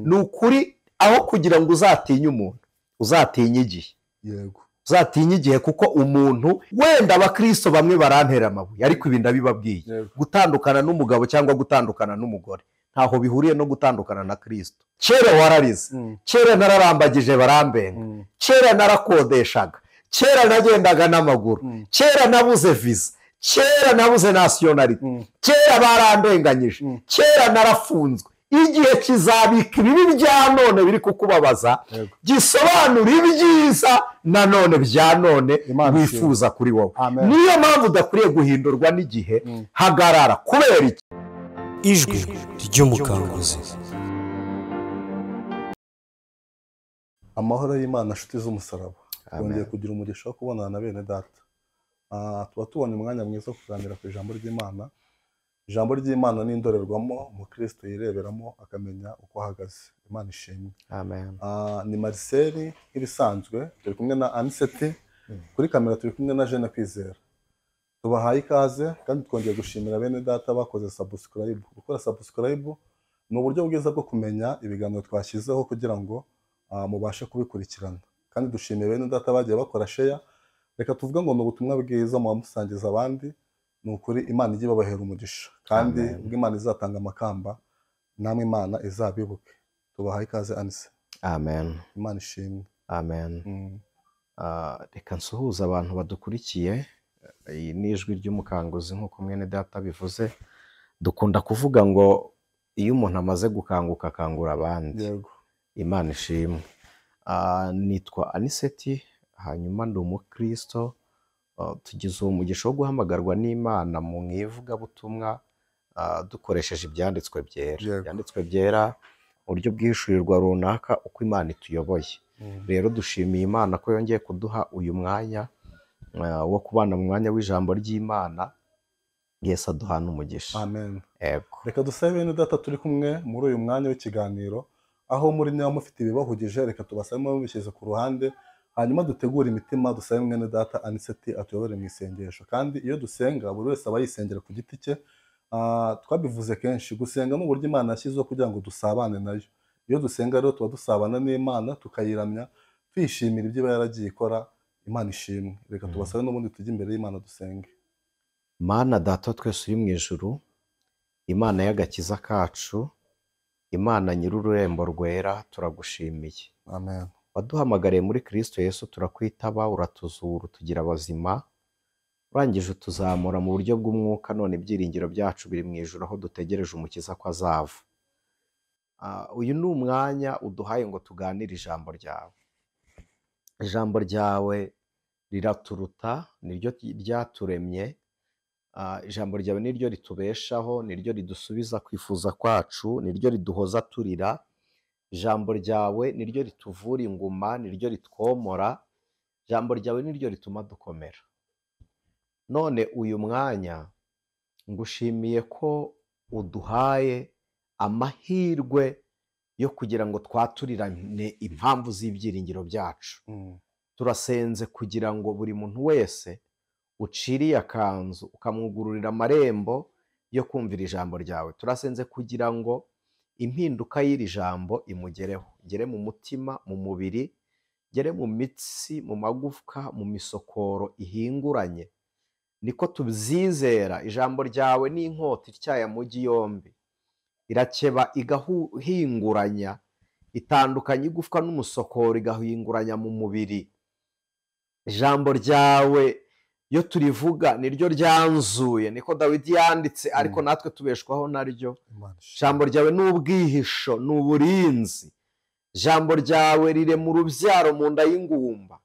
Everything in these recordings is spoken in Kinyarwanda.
Ni ukuri, aho kugira ngo uzatinye umuntu, uzatinye igihe. Yego. Uzatinye igihe, kuko umuntu wenda abakristo bamwe barantera amabuye, ariko ibi ndabibabwiye, gutandukana n'umugabo cyangwa gutandukana n'umugore ntaho bihuriye no gutandukana na Kristo. Kera wararize, kera nararambagije barambenga, kera narakodeshaga, kera nagendaga n'amaguru, kera nabuze visa, kera nabuze nationality, kera barandenganyije, kera narafunzwe. Igihe kizabika ibibi bya none biri kukubabaza, gisobanura ibyiza nanone bya none wifuza kuri wowe. Niyo mpamvu udakwiriye guhindurwa n'igihe. Hagarara. Kubera iki? Ijwi ry'umukanguzi. Amahoro y'Imana, nshuti z'umusaraba, twongeye kugira umugisha wo kubonana na bene data. Tuba tubonye umwanya mwiza wo kuganira ku ijambo ry'Imana. Ijambo ry'Imana ni indorerwamo umukristo yireberamo akamenya uko ahagaze. Imana ishimwe. Amen. Ni Marcel nk'ibisanzwe, turi kumwe na Aniseti, kuri kamera turi kumwe na Jeanne Kwizera. Tubahaye ikaze kandi twongeye gushimira bene data bakoze subscribe. Gukora subscribe ni uburyo bwiza bwo kumenya ibiganiro twashyizeho kugira ngo mubashe kubikurikirana. Kandi dushimiye bene data bagiye bakora share. Reka tuvuge ngo ni ubutumwa bwiza mubamusangiza abandi. Ni ukuri Imana ijye ibabahera umugisha, kandi ubwo Imana izatanga amakamba namwe Imana izabibuke. Tubahaye ikaze Anise. Amen. Imana ishimwe. Amen. Reka nsuhuze abantu badukurikiye. Iyi ni ijwi ry'umukanguzi nk'uko mwene data bivuze. Dukunda kuvuga ngo iyo umuntu amaze gukanguka akangura abandi. Yego. Imana ishimwe. Nitwa Aniseti, hanyuma ndi umukristo. Tugize uwo mugisha wo guhamagarwa n'Imana mu ivugabutumwa dukoresheje ibyanditswe byera. Ibyanditswe byera mu buryo bwishurirwa runaka uko Imana ituyoboye. Rero dushimiye Imana ko yongeye kuduha uyu mwanya wo kubana mu mwanya w'ijambo ry'Imana. Yesu aduhana umugisha. Amen. Yego. Reka dusabe bene data turi kumwe muri uyu mwanya w'ikiganiro, aho muri niba mufite ibibahugije reka tubasabe mubishyize ku ruhande, hanyuma dutegure imitima, dusabe mwene data Aniseti atuyobore mu isengesho. Kandi iyo dusenga buri wese aba yisengera ku giti cye. Twabivuze kenshi, gusenga ni uburyo Imana yashyizeho kugira ngo dusabane nayo. Iyo dusenga rero tuba dusabana n'Imana, tukayiramya, twishimira ibyo iba yaragiye ikora. Imana ishimwe. Reka tubasabe n'ubundi tujye imbere y'Imana dusenge. Mana data twese uri mu ijuru, Imana y'agakiza kacu, Imana nyir'ururembo rwera, turagushimiye. Amen. Waduhamagariye muri Kristo Yesu, turakwitaba, uratuzura, utugira abazima, urangije utuzamura mu buryo bw'umwuka. None ibyiringiro byacu biri mu ijuru, aho dutegereje umukiza ko azava. Uyu ni umwanya uduhaye ngo tuganire ijambo ryawe. Ijambo ryawe riraturuta, niryo ryaturemye. Ijambo ryawe niryo ritubeshaho, niryo ridusubiza kwifuza kwacu, niryo riduhoza turira. Ijambo ryawe niryo rituvura inguma, niryo ritwomora. Ijambo ryawe niryo rituma dukomera. None uyu mwanya ngushimiye ko uduhaye amahirwe yo kugira ngo twaturirane impamvu z'ibyiringiro byacu. Turasenze kugira ngo buri muntu wese uciriye akanzu ukamwugururira amarembo yo kumvira ijambo ryawe. Turasenze kugira ngo impinduka y'iri jambo imugereho, igere mu mutima, mu mubiri, igere mu mitsi, mu magufwa, mu misokoro ihinguranye. Niko tubyizera. Ijambo ryawe ni inkota ityaye mugi yombi, irakeba igahinguranya, itandukanya igufwa n'umusokoro, igahinguranya mu mubiri. Ijambo ryawe iyo turivuga niryo ryanzuye, niko Dawidi yanditse, ariko natwe tubeshwaho naryo. Ijambo ryawe ni ubwihisho, ni uburinzi. Ijambo ryawe rirema urubyaro mu nda y'ingumba.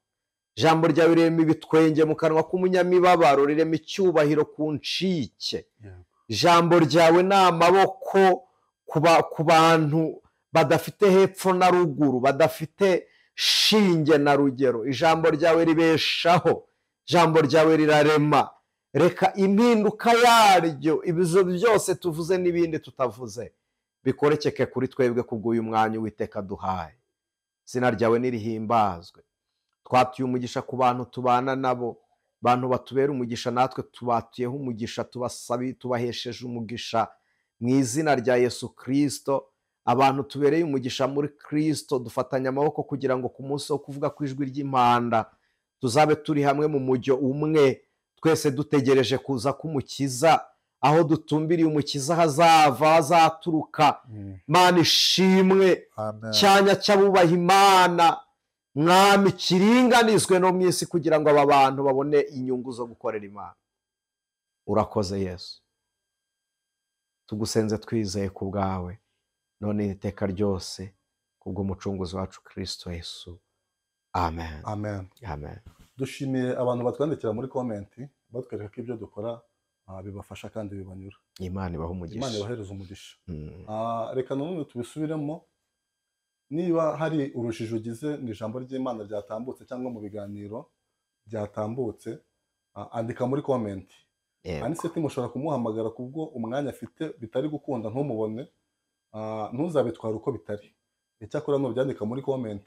Ijambo ryawe rirema ibitwenge mu kanwa k'umunyamibabaro, rirema icyubahiro ku ncike. Ijambo ryawe ni amaboko ku bantu badafite hepfo na ruguru, badafite shinge na rugero. Ijambo ryawe ribeshaho, ijambo ryawe rirarema. Reka impinduka yaryo, ibizo byose tuvuze n'ibindi tutavuze, bikorekeke kuri twebwe kubw'uyu mwanya Uwiteka duhaye. Izina ryawe nirihimbazwe. Twatuye umugisha ku bantu tubana nabo, bantu batubera umugisha natwe tubatuyeho umugisha, tubahesheje umugisha mu izina rya Yesu Kristo. Abantu tubereye umugisha muri Kristo, dufatanya amaboko kugira ngo ku munsi wo kuvuga ku ijwi ry'impanda tuzabe turi hamwe mu mujyo umwe, twese dutegereje kuza k'Umukiza. Aho dutumbiriye Umukiza hazava, hazaturuka. Mana ishimwe, cyanya cy'abubaha Imana, Mwami, kiringanizwe no mu isi kugira ngo aba bantu babone inyungu zo gukorera Imana. Urakoze Yesu, tugusenze twizeye ku bwawe none iteka ryose, kubw'Umucunguzi wacu Kristo Yesu. Amen. Amen. Amen. Dushimiye abantu batwandikira muri comment batwereka ko ibyo dukora bibafasha kandi bibanyura. Imana ibahe umugisha. Imana ibahereze umugisha. Reka nanone tubisubiremo. Niba hari urujijo ugize mu ijambo ry'Imana ryatambutse cyangwa mu biganiro byatambutse, andika muri comment. Aniseti mushobora kumuhamagara kubwo umwanya afite bitari gukunda ntumubone, ntuzabitwara uko bitari. Icyakora nubyandika muri comment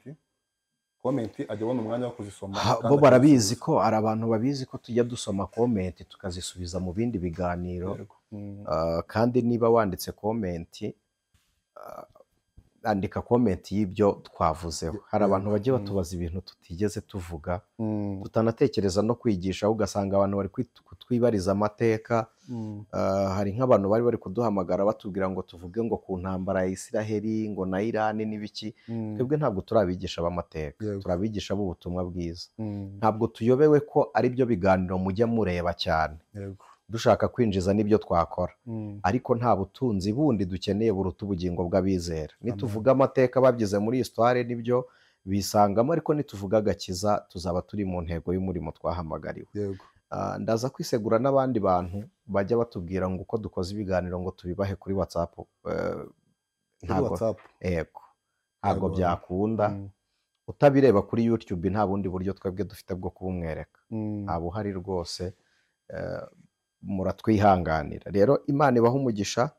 ajya abona umwanya wo kuzisoma. Bo barabizi ko ari abantu babizi ko tujya dusoma comment tukazisubiza mu bindi biganiro. Kandi niba wanditse comment, andika comment y'ibyo twavuzeho. Hari abantu bajya batubaza ibintu tutigeze tuvuga, tutanatekereza no kwigisha, ugasanga abantu bari kutwibariza amateka. Hari nk'abantu bari kuduhamagara batubwira ngo tuvuge ngo ku ntambara ya Isiraheli ngo na Irani n'ibiki. Twebwe ntabwo turabigisha b'amateka, turabigisha b'ubutumwa bwiza. Ntabwo tuyobewe ko ari byo biganiro mujya mureba cyane, dushaka kwinjiza n'ibyo twakora, ariko nta butunzi bundi dukeneye buruta ubugingo bw'abizera. Nituvuga amateka babyize muri histoire nibyo bisangamo, ariko nituvuga agakiza tuzaba turi mu ntego y'umurimo twahamagariwe. Ndaza kwisegura n'abandi bantu bajya batubwira ngo uko dukoze ibiganiro ngo tubibahe kuri WhatsApp. Ntabwo byakunda. Utabireba kuri YouTube nta bundi buryo twebwe dufite bwo kubumwereka, nta buhari rwose. Muratwihanganira rero. Imana ibaha umugisha.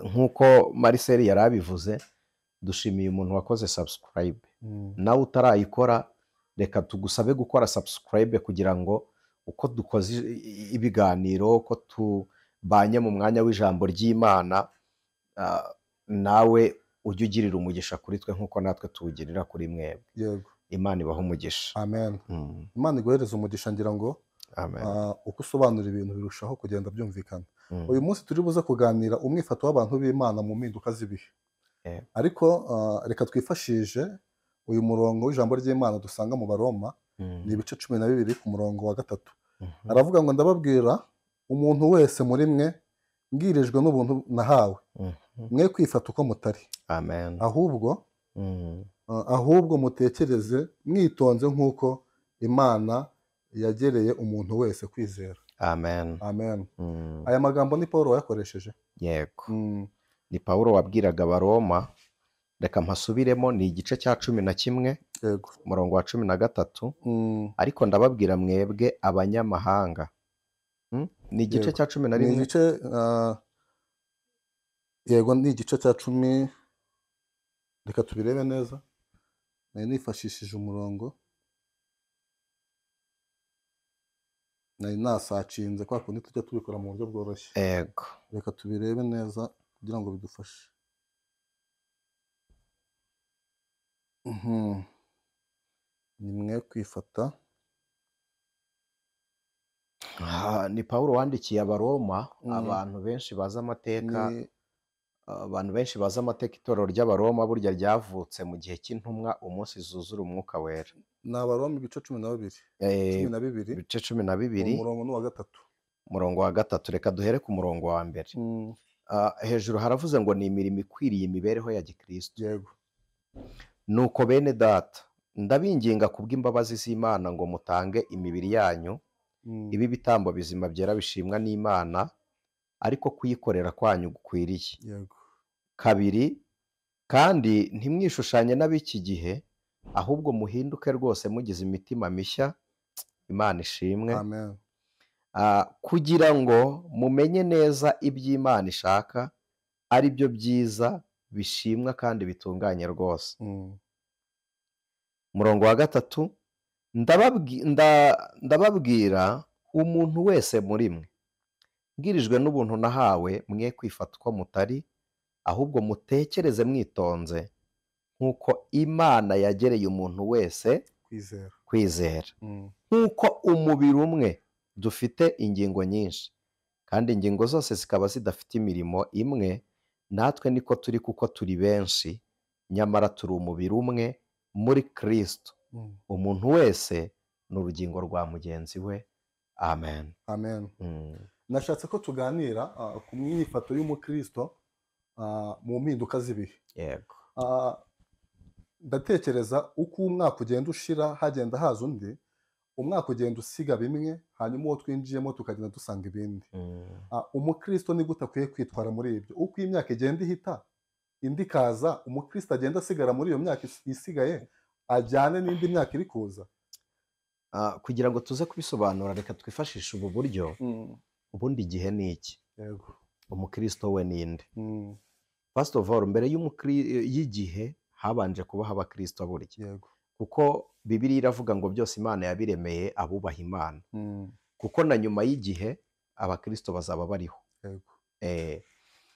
Nk'uko Marcel yari abivuze, dushimiye umuntu wakoze subscribe. Nawe utarayikora, reka tugusabe gukora subscribe kugira ngo uko dukoze ibiganiro, uko tubanye mu mwanya w'ijambo ry'Imana, nawe ujye ugirira umugisha kuri twe nk'uko natwe tuwugirira kuri mwebwe. Yego. Imana ibaha umugisha. Amen. Imana iguhereze umugisha. Ngira ngo uko usobanura ibintu birushaho kugenda byumvikana. Uyu munsi turi buze kuganira umwifato w'abantu b'Imana mu mpinduka z'ibihe. Ariko reka twifashije uyu murongo w'ijambo ry'Imana dusanga mu Baroma, ni ibice 12 ku murongo wa 3. Aravuga ngo ndababwira umuntu wese muri mwe mbwirijwe n'ubuntu nahawe, mwe kwifata uko mutari. Amen. Ahubwo mutekereze mwitonze nk'uko Imana yagereye umuntu wese kwizera. Amen. Amen. Aya magambo ni Paulo wayakoresheje. Yego. Ni Paulo wabwiraga Abaroma. Reka mpasubiremo, ni igice cya 11. Yego. Umurongo wa 13. Ariko ndababwira mwebwe abanyamahanga. Ni igice cya 11. Ni igice yego, ni igice cya 10. Reka tubirebe neza. Nari nifashishije umurongo, nari nasacinze kwa kundi tujya tubikora mu buryo bworoshye. Yego. Reka tubirebe neza kugira ngo bidufashe. Ni mwe kwifata. Ni Paulo wandikiye Abaroma. Abantu benshi bazi amateka, abantu benshi bazi amateka. Itorero ry'Abaroma burya ryavutse mu gihe cy'intumwa umunsi zuzura umwuka wera. Ni Abaroma ibice 12. 12. Ibice 12. Umurongo ni uwa 3. Umurongo wa 3. Reka duhere ku murongo wa 1. Hejuru haravuze ngo ni imirimo ikwiriye imibereho ya Gikristo. Yego. Nuko bene data, ndabinginga kubw'imbabazi z'Imana ngo mutange imibiri yanyu ibi bitambo bizima byera bishimwa n'Imana, ariko kuyikorera kwanyu gukwiriye. Yego. 2, kandi ntimwishushanye n'ab'iki gihe, ahubwo muhinduke rwose mugize imitima mishya. Imana ishimwe. Amen. Kugira ngo mumenye neza iby'Imana ishaka, ari byo byiza bishimwa kandi bitunganye rwose. Umurongo wa 3, ndababwira umuntu wese muri mwe mbwirijwe n'ubuntu nahawe, mwe kwifata uko mutari, Ahubwo mutekereze mwitonze nk'uko Imana yagereye umuntu wese kwizera. Nk'uko umubiri umwe dufite ingingo nyinshi, kandi ingingo zose zikaba zidafite imirimo imwe, natwe niko turi kuko turi benshi, nyamara turi umubiri umwe muri Kristo. Umuntu wese ni urugingo rwa mugenzi we. Amen. Amen. Nashatse ko tuganira ku myifato y'umukristo mu mpinduka z'ibihe. Yego. Ndatekereza uko umwaka ugenda ushira hagenda haza undi, umwaka ugenda usiga bimwe, hanyuma uwo twinjiyemo tukagenda dusanga ibindi. Umukristo ni gute akwiye kwitwara muri ibyo? Uko imyaka igenda ihita indi ikaza, umukristo agenda asigara muri iyo myaka isigaye ajyane n'indi myaka iri kuza. Kugira ngo tuze kubisobanura reka twifashishe ubu buryo. Ubundi igihe ni iki? Yego. Umukristo we ninde? First of all, mbere y'igihe habanje kubaho abakristo burya. Yego. Kuko Bibiliya iravuga ngo byose Imana yabiremeye abubaha Imana. Kuko na nyuma y'igihe abakristo bazaba bariho. Yego.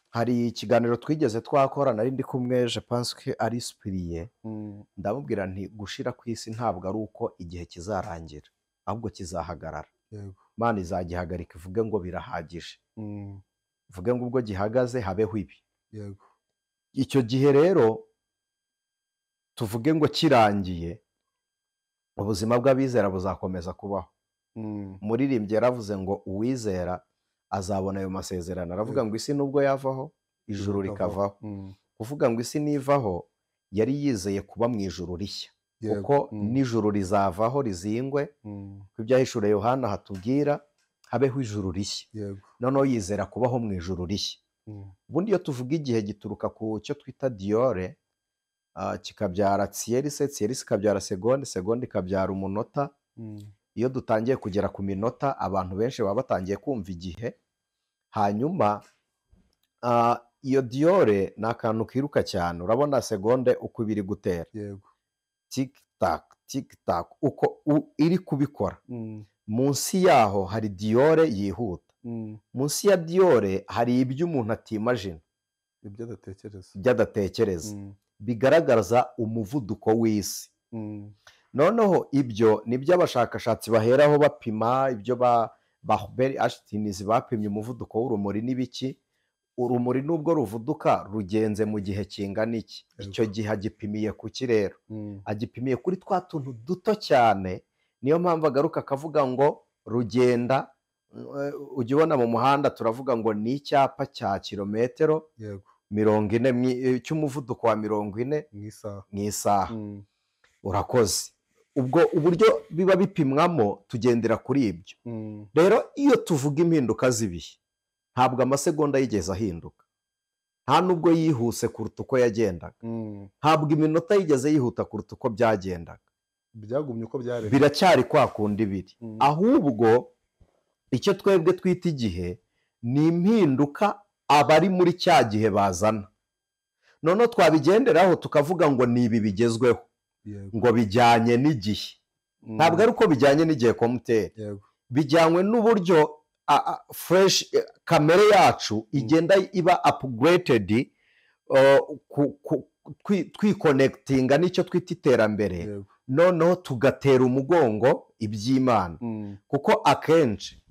Hari ikiganiro twigeze twakora nari ndi kumwe, je pense que ari Supiriye, ndamubwira nti gushira ku isi ntabwo ari uko igihe kizarangira, ahubwo kizahagarara. Yego. Imana izagihagarika ivuge ngo birahagije. Ivuge ngo ubwo gihagaze habeho ibi. Yego. Icyo gihe rero tuvuge ngo kirangiye, ubuzima bw'abizera buzakomeza kubaho. Umuririmbyi yaravuze ngo uwizera azabona ayo masezerano. Aravuga ngo isi nubwo yavaho ijuru rikavaho. Kuvuga ngo isi nivaho, yari yizeye kuba mu ijuru rishya, kuko n'ijuru rizavaho rizingwe. Ku ibyahishure Yohana hatubwira habeho ijuru rishya. Noneho yizera kubaho mu ijuru rishya. Ubundi iyo tuvuga igihe gituruka ku cyo twita diore, kikabyara tsierise, tsierise ikabyara segonde, segonde ikabyara umunota. Iyo dutangiye kugera ku minota, abantu benshi baba batangiye kumva igihe. Hanyuma iyo diore ni akantu kiruka cyane. Urabona segonde uko ibiri gutera. Yego. Tik tak tik tak uko iri kubikora. Munsi yaho hari diore yihuta. Munsi ya diore hari ibyo umuntu atimagina, ibyo adatekereza, bigaragaza umuvuduko w'isi. Noneho ibyo nibyo abashakashatsi baheraho bapima, ibyo ba Hubert Einstein bapimye umuvuduko w'urumuri n'ibiki. Urumuri nubwo ruvuduka rugenze mu gihe kingana iki, icyo gihe agipimiye ku kirero, agipimiye kuri twa tuntu duto cyane. Niyo mpamvu agaruka akavuga ngo rugenda. Ujya ubona mu muhanda turavuga ngo ni icyapa cya kilometero 40 cy'umuvuduko wa 40 mu isaha. Urakoze. Ubwo uburyo biba bipimwamo tugendera kuri ibyo. Rero iyo tuvuga impinduka z'ibihe, ntabwo amasegonda yigeze ahinduka, nta nubwo yihuse kuruta uko yagendaga, ntabwo iminota yigeze yihuta kuruta uko byagendaga, byagumye uko byari, biracyari kwa kundi biri. Ahubwo icyo twebwe twita igihe ni impinduka abari muri cya gihe bazana. Noneho twabigenderaho tukavuga ngo ni ibi bigezweho, ngo bijyanye n'igihe. Ntabwo ari uko bijyanye n'igihe komuteri, bijyanywe n'uburyo fresh kamere yacu igenda iba upgraded, twikonectinga n'icyo twita iterambere. Noneho tugatera umugongo iby'Imana. Kuko akenshi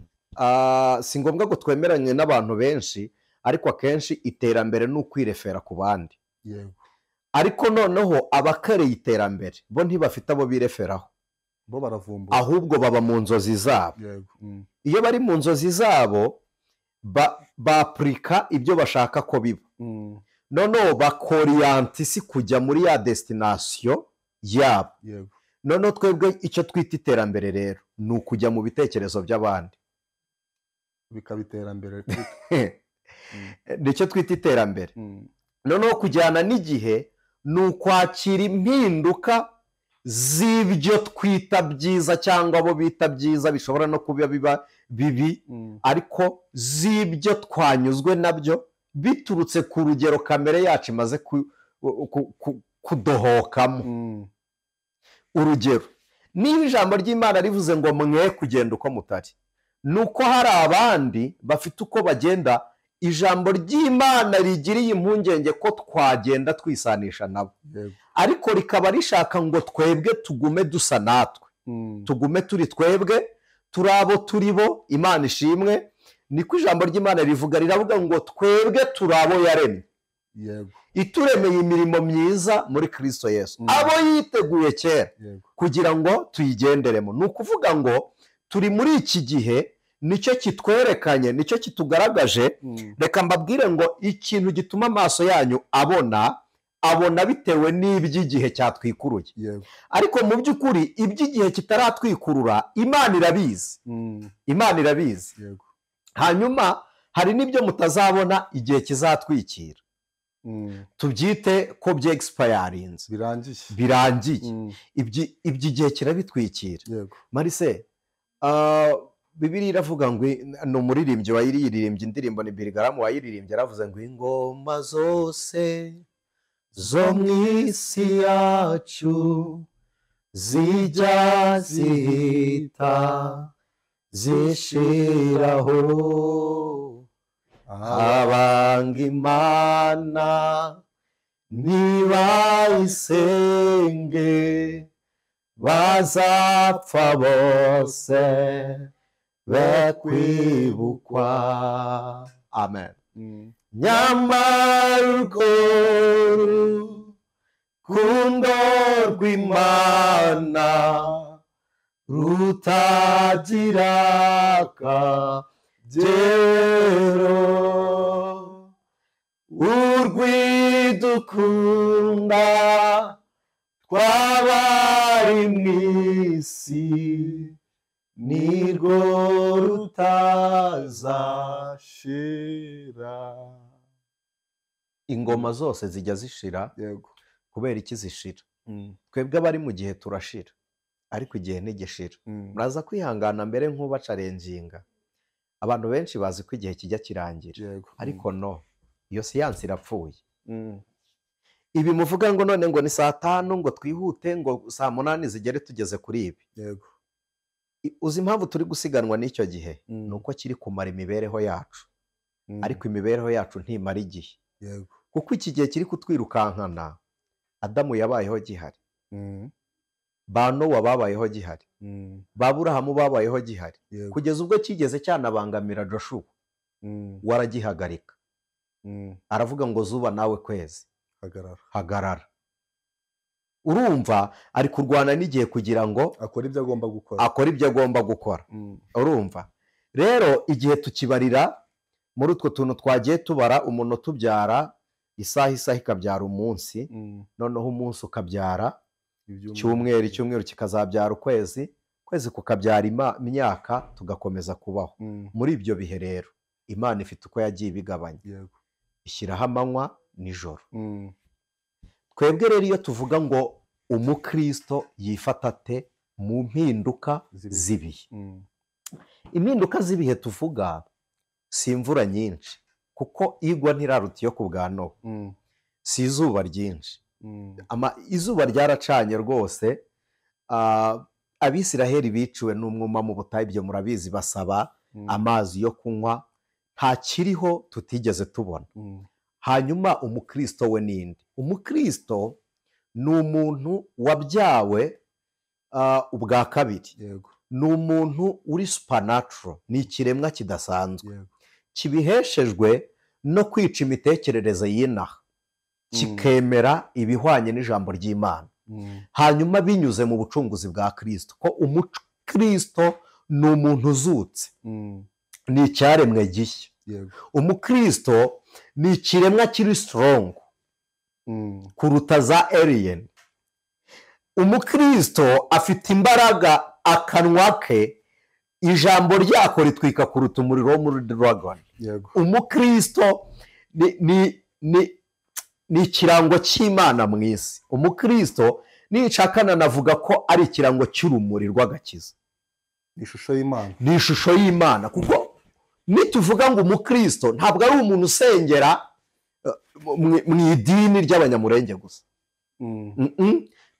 si ngombwa ngo twemeranye n'abantu benshi, ariko akenshi iterambere ni ukwirefera ku bandi. Ariko noneho abakareye iterambere bo ntibafite abo bireferaho, bo baravumbura, ahubwo baba mu nzozi zabo. Iyo bari mu nzozi zabo bapurika ibyo bashaka ko biba. Noneho bakoriyanta isi kujya muri ya destination yabo. Noneho twebwe icyo twita iterambere rero ni ukujya mu bitekerezo by'abandi, bikaba iterambere. Nicyo twita iterambere. Noneho kujyana n'igihe ni ukwakira impinduka z'ibyo twita byiza cyangwa abo bita byiza, bishobora no kuba biba bibi, ariko z'ibyo twanyuzwe nabyo biturutse ku rugero kamere yacu imaze kudohokamo. Urugero, niba ijambo ry'Imana rivuze ngo mwe kugenda uko mutari, nuko hari abandi bafite uko bagenda, Ijambo ry'Imana rigiriye impungenge ko twagenda twisanisha nabo, ariko rikaba rishaka ngo twebwe tugume dusa natwe, tugume turi twebwe, turi abo turi bo. Imana ishimwe. Niko ijambo ry'Imana rivuga, riravuga ngo twebwe turi abo yaremye, ituremeye imirimo myiza muri Kristo Yesu, abo yiteguye kera kugira ngo tuyigenderemo. Ni ukuvuga ngo turi muri iki gihe, nicyo kitwerekanye, nicyo kitugaragaje. Reka mbabwire ngo ikintu gituma amaso yanyu abona, abona bitewe n'iby'igihe cyatwikuruye. Ariko mu by'ukuri iby'igihe kitaratwikurura Imana irabizi. Imana irabizi. Hanyuma hari n'ibyo mutazabona igihe kizatwikira, tubyite ko byexpirinze, birangiye. Iby'igihe kirabitwikira. Marise, Bibiliya iravuga ngo, ni umuririmbyi wayiririmbye indirimbo, ni Billy Graham wayiririmbye, aravuze ngo ingoma zose zo mu isi yacu zijya zihita zishiraho, abanga Imana ntibayisenge bazapfa bose be kwibukwa. Amen. Nyamara urwo rukundo rw'Imana rutagira akagero, urwidukunda twabari mu isi nirwo rutazashira. Ingoma zose zijya zishira. Kubera iki zishira? Twebwe abari mu gihe turashira, ariko igihe ntigishira. Muraza kwihangana mbere nk'ubacarenginga. Abantu benshi bazi ko igihe kijya kirangira, ariko no, iyo siyansi irapfuye. Ibi muvuga ngo none ngo ni saa 5 ngo twihute ngo saa 8 zigere tugeze kuri ibi. Uzi impamvu turi gusiganwa n'icyo gihe? Nuko kiri kumara imibereho yacu, ariko imibereho yacu ntimara igihe. Kuko iki gihe kiri kutwirukankana, Adamu yabayeho gihari, ba Nowa babayeho gihari, ba Aburahamu babayeho gihari, kugeza ubwo kigeze cyanabangamira Joshua, waragihagarika. Aravuga ngo zuba nawe kwezi hagarara. Urumva ari kurwana n'igihe kugira ngo akore ibyo agomba gukora, akore ibyo agomba gukora. Urumva rero igihe tukibarira muri utwo tuntu twagiye tubara, umuntu tubyara isaha, isaha ikabyara umunsi, noneho umunsi ukabyara icyumweru, icyumweru kikazabyara ukwezi, ukwezi kukabyara imyaka, tugakomeza kubaho. Muri ibyo bihe rero Imana ifite uko yagiye ibigabanya, ishyiraho amanywa nijoro. Twebwe rero iyo tuvuga ngo umukristo yifata ate mu mpinduka z'ibihe, impinduka z'ibihe tuvuga si imvura nyinshi, kuko igwa ntiraruta iyo ku bwa Nowa, si izuba ryinshi. Izuba ryaracanye rwose. Abisiraheli biciwe n'umwuma mu butayu, ibyo murabizi, basaba amazi yo kunywa, nta kiriho tutigeze tubona. Hanyuma umukristo we ninde? Umukristo ni umuntu wabyawe ubwa kabiri, ni umuntu uri supernatural, ni ikiremwa kidasanzwe kibiheshejwe no kwica imitekerereze y'inaha, kikemera ibihwanye n'ijambo ry'Imana, hanyuma binyuze mu bucunguzi bwa Kristo. Ko umukristo ni umuntu uzutse, ni icyaremwe gishya. Umukristo ni ikiremwa kiri strong kuruta za alien. Umukristo afite imbaraga, akanwa ke ijambo ryako ritwika kuruta umuriro wo muri dragon. Umukristo ni ikirango cy'Imana mu isi. Umukristo nicakana navuga ko ari ikirango cy'urumuri rw'agakiza, ishusho y'Imana, ni ishusho y'Imana. Kuko nituvuga ngo umukristo ntabwo ari umuntu usengera mu idini ry'abanyamurenge gusa,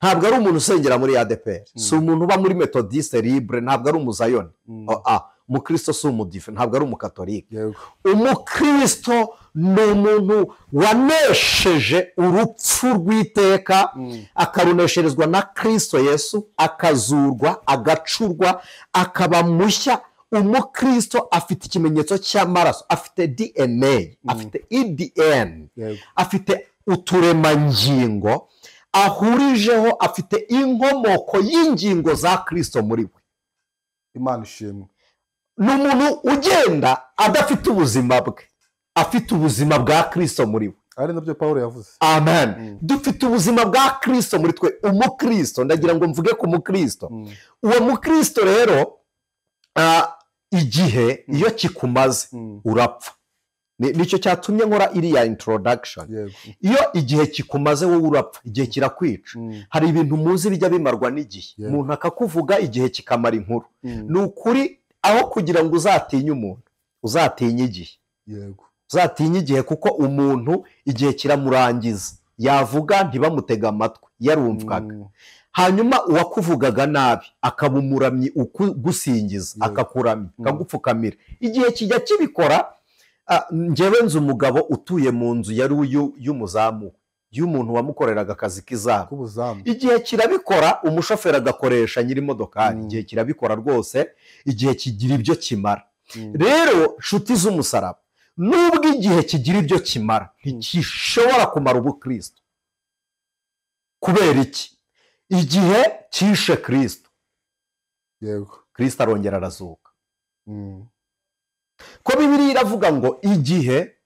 ntabwo ari umuntu usengera muri ADPR, si umuntu uba muri Methodiste Libre, ntabwo ari umuzayoni. Umukristo si umudive, ntabwo ari umukatolika. Umukristo ni umuntu wanesheje urupfu rw'iteka, akarunesherezwa na Kristo Yesu, akazurwa, agacurwa, akaba mushya. Umukristo afite ikimenyetso cy'amaraso, afite DNA, afite EDN, afite uturemangingo ahurijeho, afite inkomoko y'ingingo za Kristo muri we. Imana ishimwe. Ni umuntu ugenda adafite ubuzima bwe, afite ubuzima bwa Kristo muri we. Ari nabyo Paulo yavuze. Amen. Dufite ubuzima bwa Kristo muri twe. Umukristo, ndagira ngo mvuge ku mukristo. Uwo mukristo rero igihe iyo kikumaze urapfa. Nicyo cyatumye nkora iriya introduction. Iyo igihe kikumaze wowe urapfa, igihe kirakwica. Hari ibintu muzi bijya bimarwa n'igihe. Umuntu akakuvuga igihe kikamara inkuru. Ni ukuri, aho kugira ngo uzatinye umuntu, uzatinye igihe. Yego. Uzatinye igihe, kuko umuntu igihe kiramurangiza. Yavuga ntibamutega amatwi, yarumvwaga. Hanyuma uwakuvugaga nabi akaba umuramyi ukugusingiza, akakuramya, akagupfukamira. Igihe kijya kibikora. Njyewe nzi umugabo utuye mu nzu yari y'umuzamu, y'umuntu wamukoreraga akazi k'izamu. Igihe kirabikora, umushoferi agakoresha nyiri imodokari. Igihe kirabikora rwose, igihe kigira ibyo kimara. Rero nshuti z'umusaraba, nubwo igihe kigira ibyo kimara, ntigishobora kumara ubukristo. Kubera iki? Igihe cyishe Kristo. Yego. Kristo arongera arazuka. Ko Bibiliya iravuga ngo igihe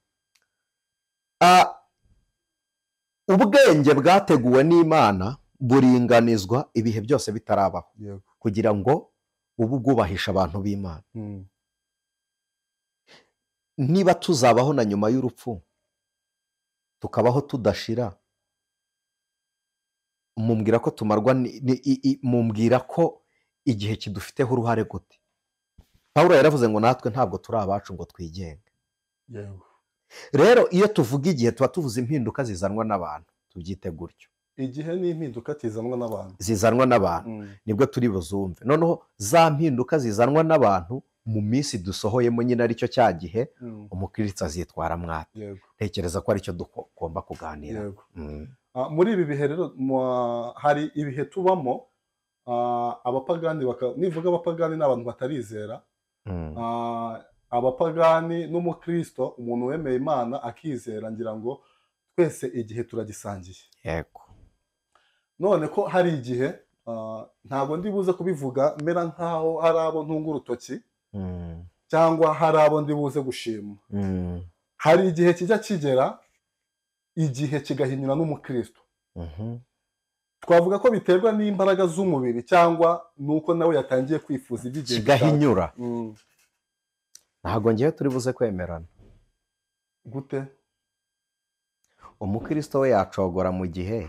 ubwenge bwateguwe n'Imana buringanizwa ibihe byose bitarabaho, kugira ngo ubu bwubahisha abantu b'Imana. Niba tuzabaho na nyuma y'urupfu, tukabaho tudashira, mumbwira ko tumarwa, mumbwira ko igihe kidufiteho uruhare gute? Paulo yaravuze ngo natwe ntabwo turi abacu ngo twigenge. Rero iyo tuvuga igihe tuba tuvuze impinduka zizanwa n'abantu, tubyite gutyo. Igihe ni impinduka zizanwa n'abantu. Zizanwa n'abantu, nibwo turi buzumve. Noneho za mpinduka zizanwa n'abantu mu minsi dusohoyemo nyine aricyo cya gihe umukristo azitwara mwate. Ntekereza ko aricyo tugomba kuganira. Muri ibi bihe rero hari ibihe tubamo abapagani, nivuga abapagani ni abantu batarizera. Abapagani n'umukristo, umuntu wemeye Imana akizera, ngira ngo twese igihe turagisangiye. Yego. None ko hari igihe ntabwo ndi buze kubivuga mera nkaho hari abo ntunga urutoki cyangwa hari abo ndi buze gushima. Hari igihe kijya kigera, igihe kigahinyura n'umukristo. Twavuga ko biterwa n'imbaraga z'umubiri cyangwa nuko nawe yatangiye kwifuza iby'igihe kigahinyura. Ntabwo ngiye turi buze kwemerana. Gute? Umukristo we yacogora mu gihe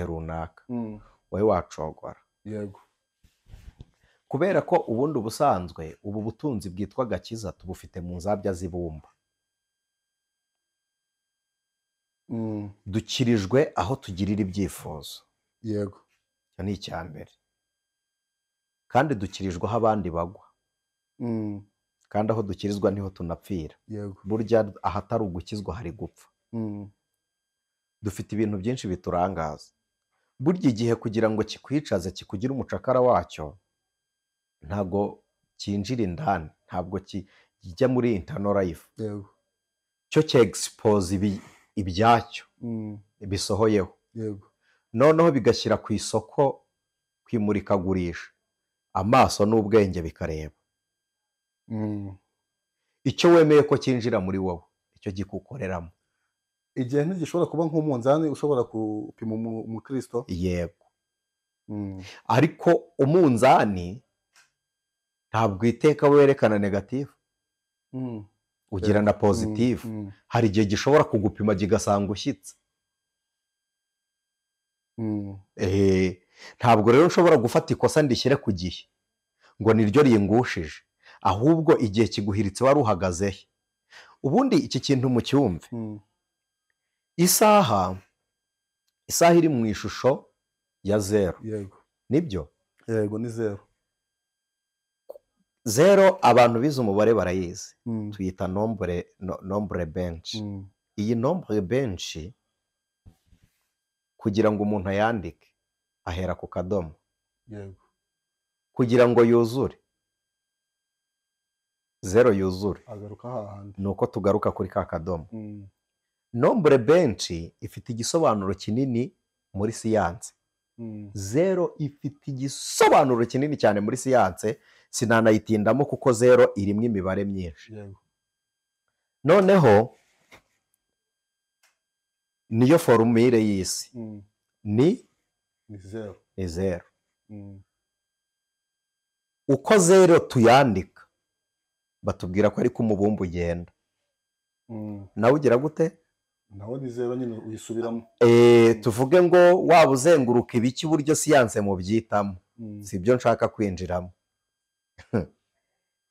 runaka. Wowe wacogora. Yego. Kubera ko ubundi ubusanzwe ubu butunzi bwitwa gakiza tubufite mu nzabya z'ibumba. Dukirijwe aho tugirira ibyifuzo. Yego. Icyo ni icya mbere. Kandi dukirijwe aho abandi bagwa. Kandi aho dukirizwa niho tunapfira. Yego. Burya ahatari ugukizwa hari gupfa. Dufite ibintu byinshi biturangaza. Burya igihe kugira ngo kikwicaze kikugire umucakara wacyo, ntabwo cyinjira indani, ntabwo kijya muri internal life. Yego. Cyo cyexpose ibyacyo bisohoyeho. Yego. Noneho bigashyira ku isoko kwimurikagurisha, amaso n'ubwenge bikareba. Icyo wemeye ko cyinjira muri wowe, icyo gikukoreramo. Igihe ntigishobora kuba nk'umunzani ushobora gupima umukristo. Yego. Ariko umunzani ntabwo iteka werekana negative, ugira na positive. Hari igihe gishobora kugupima kigasanga ushyitse. Ntabwo rero ushobora gufata ikosa ndishyire ku gihe ngo niryo ringushije, ahubwo igihe kiguhiritse wari uhagaze he. Ubundi iki kintu mucyumve. Isaha iri mu ishusho ya zero. Yego. Nibyo? Yego, ni zero. Zero abantu bize umubare barayizi, tuyita nombre benshi. Iyi nombre benshi kugira ngo umuntu ayandike ahera ku kadomo. Yego. Kugira ngo yuzure zero yuzure agaruka hahandi, nuko tugaruka kuri ka kadomo. Nombre benshi ifite igisobanuro kinini muri siyanse. Zero ifite igisobanuro kinini cyane muri siyanse, sinanayitindamo kuko zero irimo imibare myinshi. Yego. Noneho niyo formule y'isi ni zero. Ni zero. Uko zero tuyandika batubwira ko ariko umubumbe ugenda. Nawe ugira gute? Nawe ni zero nyine uyisubiramo. Tuvuge ngo waba uzenguruka ibiki buryo siyanse mu byitamo, si byo nshaka kwinjiramo.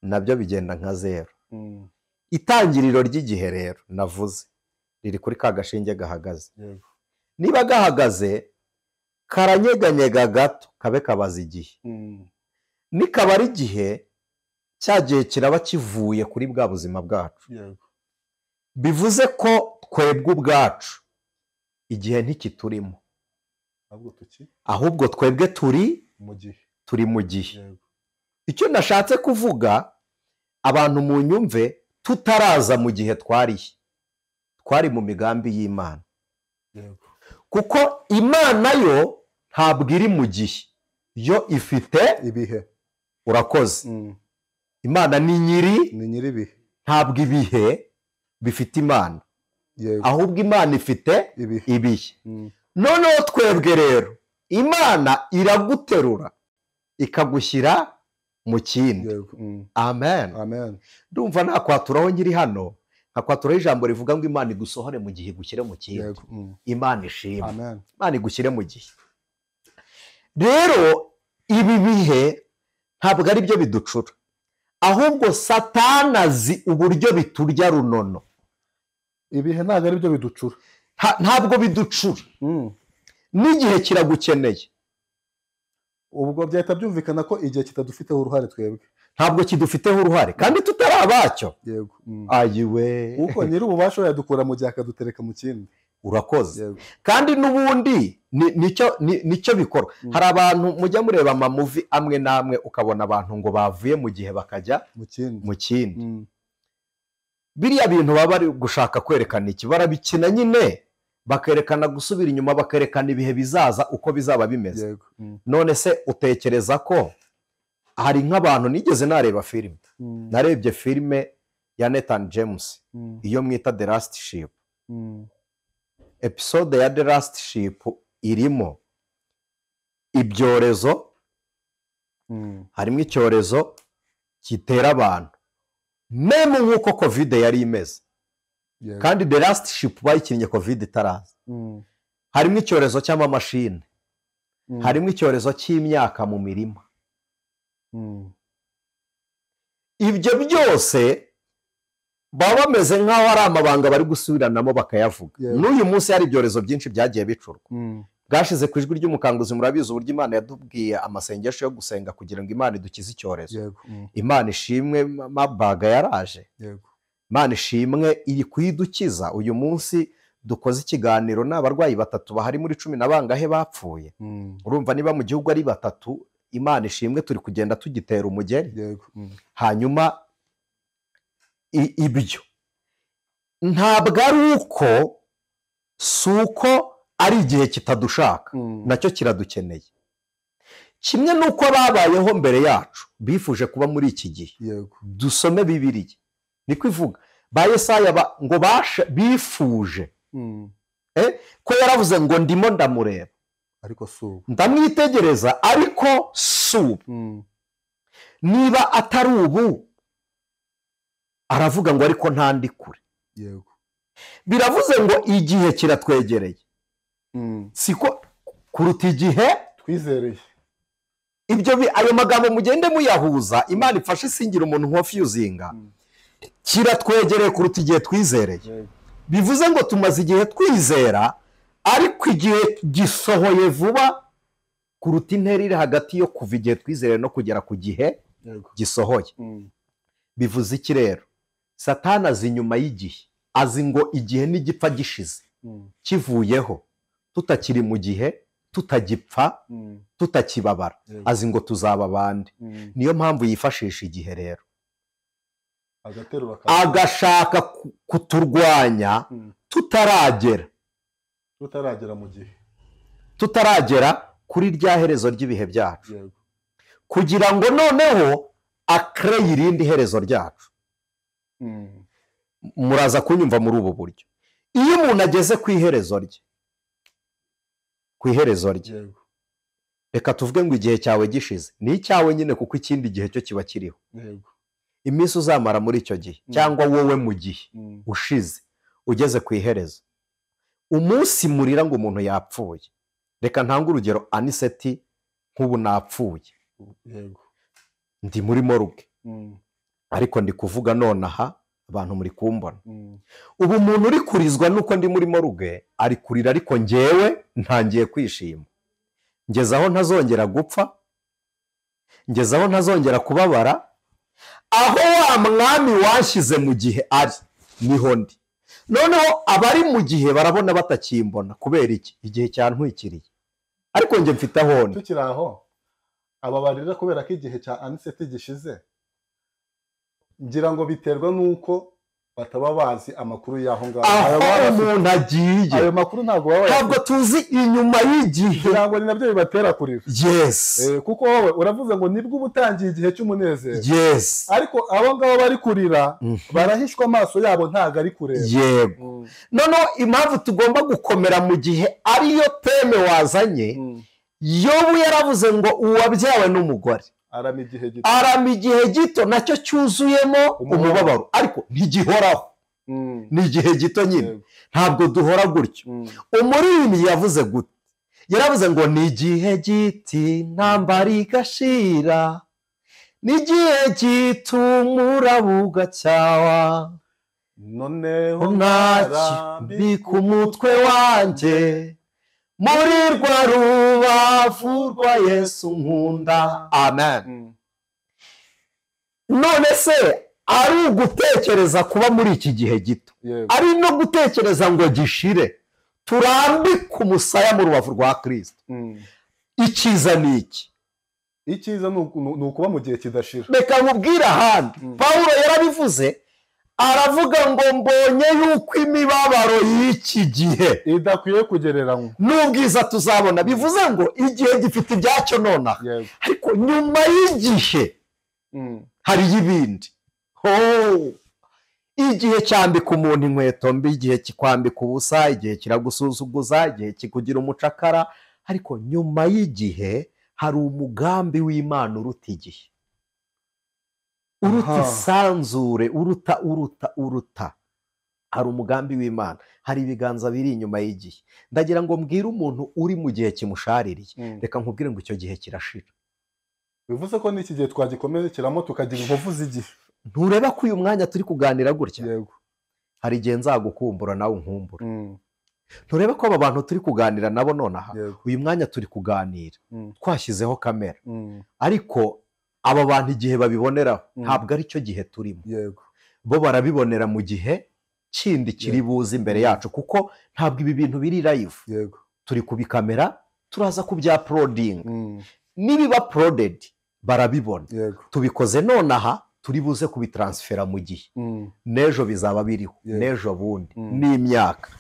Nabyo bigenda nka zero. Itangiriro ry'igihe rero navuze riri kuri ka gashinge gahagaze. Yego. Niba gahagaze karanyeganyega gato kabe kabaza igihe. Nikabara igihe cya gihe kiraba kivuye kuri bwa buzima bwacu. Yego. Bivuze ko twebwe ubwacu igihe ntikiturimo, ahubwo twebwe turi mu gihe. Turi mu gihe. Icyo nashatse kuvuga abantu mu nyumve, tutaraza mu gihe twari mu migambi y'Imana. Yego. Kuko Imana yo ntabwo iri mu gihe, yo ifite ibihe. Urakoze. Imana ni nyiri ibihe, ntabwo ibihe bifite Imana. Yego. Ahubwo Imana ifite ibihe. Noneho twebwe rero Imana iraguterura ikagushyira mu kindi. Yego. Amen. Amen. Ndumva nakwaturaho nkiri hano, nkakwaturaho ijambo rivuga ngo Imana igusohore mu gihe igushyire mu kindi. Yego. Imana ishimwe. Amen. Imana igushyire mu gihe. Rero ibi bihe ntabwo ari byo biducura, ahubwo Satani azi uburyo biturya runono. Ibihe ntabwo ari byo biducura. Ntabwo biducura. N'igihe kiragukeneye. Ubwo byahita byumvikana ko igihe kitadufiteho uruhare twebwe. Ntabwo kidufiteho uruhare kandi tutari abacyo. Yego. Ayiwe. Kuko nyiri ububasha yadukura mu gihe akadutereka mu kindi. Urakoze. Kandi n'ubundi nicyo bikora. Hari abantu mujya mureba amamuvi amwe namwe ukabona abantu ngo bavuye mu gihe bakajya mu kindi. Biriya bintu baba bari gushaka kwerekana iki, barabikina nyine bakerekana gusubira inyuma, bakerekana ibihe bizaza uko bizaba bimeze. None se utekereza ko hari nk'abantu nigeze nareba filime, narebye filime ya Nathan James iyo mwita The Last Ship. Episode ya The Last Ship irimo ibyorezo, harimo icyorezo gitera abantu meme nk'uko Covid yari imeze. Kandi The Last Ship bayikinnye Covid itaraza. Harimo icyorezo cy'amamashini, harimo icyorezo cy'imyaka mu mirima. Ibyo byose baba bameze nk'aho ari amabanga bari gusubiranamo bakayavuga. N'uyu munsi hari ibyorezo byinshi byagiye bicurwa. Bwashize ku ijwi ry'umukanguzi, murabizi uburyo Imana yadubwiye amasengesho yo gusenga kugira ngo Imana idukize icyorezo. Imana ishimwe, mabaga yaraje. Imana ishimwe iri kuyidukiza. Uyu munsi dukoze ikiganiro n'abarwayi batatu bahari muri 10 na bangahe bapfuye. Urumva niba mu gihugu ari batatu, Imana ishimwe turi kugenda tugitera umugeri. Hanyuma ibyo ntabwo ari uko, si uko ari igihe kitadushaka, nacyo kiradukeneye. Kimwe n'uko babayeho mbere yacu bifuje kuba muri iki gihe. Dusome Bibiliya niko ivuga, ba Yesaya ngo bifuje ko yaravuze ngo ndimo ndamureba ariko si ubu, ndamwitegereza ariko si ubu. Niba atari ubu aravuga ngo ariko ntandi kure. Yego. Biravuze ngo igihe kiratwegereye. Siko kuruta igihe twizereye. Ibyo ayo magambo mugende muyahuza, Imana ifashe singira umuntu nkofuzinga. Kiratwegereye kuruta igihe twizereye. Bivuze ngo tumaze igihe twizera, ariko igihe gisohoye vuba kuruta intera iri hagati yo kuva igihe twizereye no kugera ku gihe Gisohoye. Bivuze iki rero? Satani azi inyuma y'igihe, azi ngo igihe n'igipfa gishize kivuyeho, tutakiri mu gihe, tutagipfa, tutakibabara, azi ngo tuzaba abandi. Niyo mpamvu yifashisha igihe rero, agashaka kuturwanya tutaragera mu gihe, tutaragera kuri rya herezo ry'ibihe byacu, kugira ngo noneho akreye irindi herezo ryacu. Muraza kunyumva muri ubu buryo. Iyo umuntu ageze ku iherezo rye, ku iherezo rye, reka tuvuge ngo igihe cyawe gishize, ni icyawe nyine, kuko ikindi gihe cyo kiba kiriho. Iminsi uzamara muri icyo gihe, cyangwa wowe mu gihe ushize ugeze ku iherezo, umunsi murira ngo umuntu yapfuye. Reka ntange urugero, Aniseti nk'ubu napfuye, ndi muri morgue, ariko ndi kuvuga nonaha abantu muri kumbona. Ubu umuntu uri kurizwa nuko ndi muri morgue ari kurira, ariko njyewe ntangiye kwishima. Ngeze aho ntazongera gupfa, ngeze aho ntazongera kubabara, aho wa mwami washyize mu gihe ari niho ndi. Noneho abari mu gihe barabona batakimbona. Kubera iki? Igihe cyantwikiriye, ariko njye mfite aho ndi. Tukiri aho, aba barira kubera ko igihe cya Aniseti gishize, ngira ngo biterwa nuko bataba bazi amakuru y'aho ngaho, aho umuntu agiye. Ayo makuru ntabwo baba, ntabwo tuzi inyuma y'igihe, ngira ngo ni nabyo bibatera kurira. Yes. Kuko wowe uravuze ngo nibwo uba utangiye igihe cy'umunezero. Yes. Ariko abo ngabo bari kurira barahishwa amaso yabo, ntabwo ari kureba. Yego. Noneho impamvu tugomba gukomera mu gihe ariyo teme wazanye, Yobu yaravuze ngo uwabyawe n'umugore arama igihe gito, arama igihe gito, nacyo cyuzuyemo umubabaro, ariko ntigihoraho. Ni igihe gito nyine, ntabwo duhora gutyo. Umuririmbyi yavuze gute? Yaravuze ngo ni igihe giti ntambara igashira, ni igihe gito umuraba ugacyawa, noneho ntakibika umutwe wanjye muri rwa rubavu rwa Yesu nkunda. Amen. None se ari ugutekereza kuba muri iki gihe gito, ari no gutekereza ngo gishire, turambike umusaya mu rubavu rwa Kristo. Icyiza ni iki? Icyiza ni ukuba mu gihe kidashira. Reka nkubwire ahandi, Pawulo yarabivuze, aravuga ngo mbonye yuko imibabaro y'iki gihe idakwiye kugereranywa n'ubwiza tuzabona. Bivuze ngo igihe gifite ibyacyo nonaha, ariko nyuma y'igihe hari ibindi. Igihe cyambika umuntu inkweto mbi, igihe kikwambika ubusa, igihe kiragusuzuguza, igihe kikugira umucakara, ariko nyuma y'igihe hari umugambi w'Imana uruta igihe, uruta isanzure, uruta uruta uruta. Hari umugambi w'Imana, hari ibiganza biri inyuma y'igihe. Ndagira ngo mbwire umuntu uri mu gihe kimushaririye, reka nkubwire ngo icyo gihe kirashira. Bivuze ko n'iki gihe twagikomerekeramo tukagira inkovu z'igihe. Ntureba ko uyu mwanya turi kuganira gutya? Yego. Hari igihe nzagukumbura nawe unkumbura. Ntureba ko aba bantu turi kuganira nabo nonaha, uyu mwanya turi kuganira twashyizeho kamera, ariko aba bantu igihe babiboneraho ntabwo ari cyo gihe turimo. Yego. Bo barabibonera mu gihe kindi kiri buze imbere yacu, kuko ntabwo ibi bintu biri live. Yego. Turi kubikamera, turaza kubya uploading. Nibiba uploaded barabibona. Tubikoze nonaha, turi buze kubitransfera mu gihe. N'ejo bizaba biriho, n'ejo bundi, n'imyaka.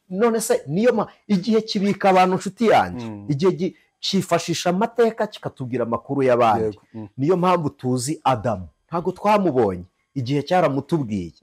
None se niyo igihe kibika abantu, nshuti yanjye, igihe cyifashisha amateka kikatubwira amakuru y'abandi. Niyo mpamvu tuzi Adamu, ntabwo twamubonye, igihe cyaramutubwiye.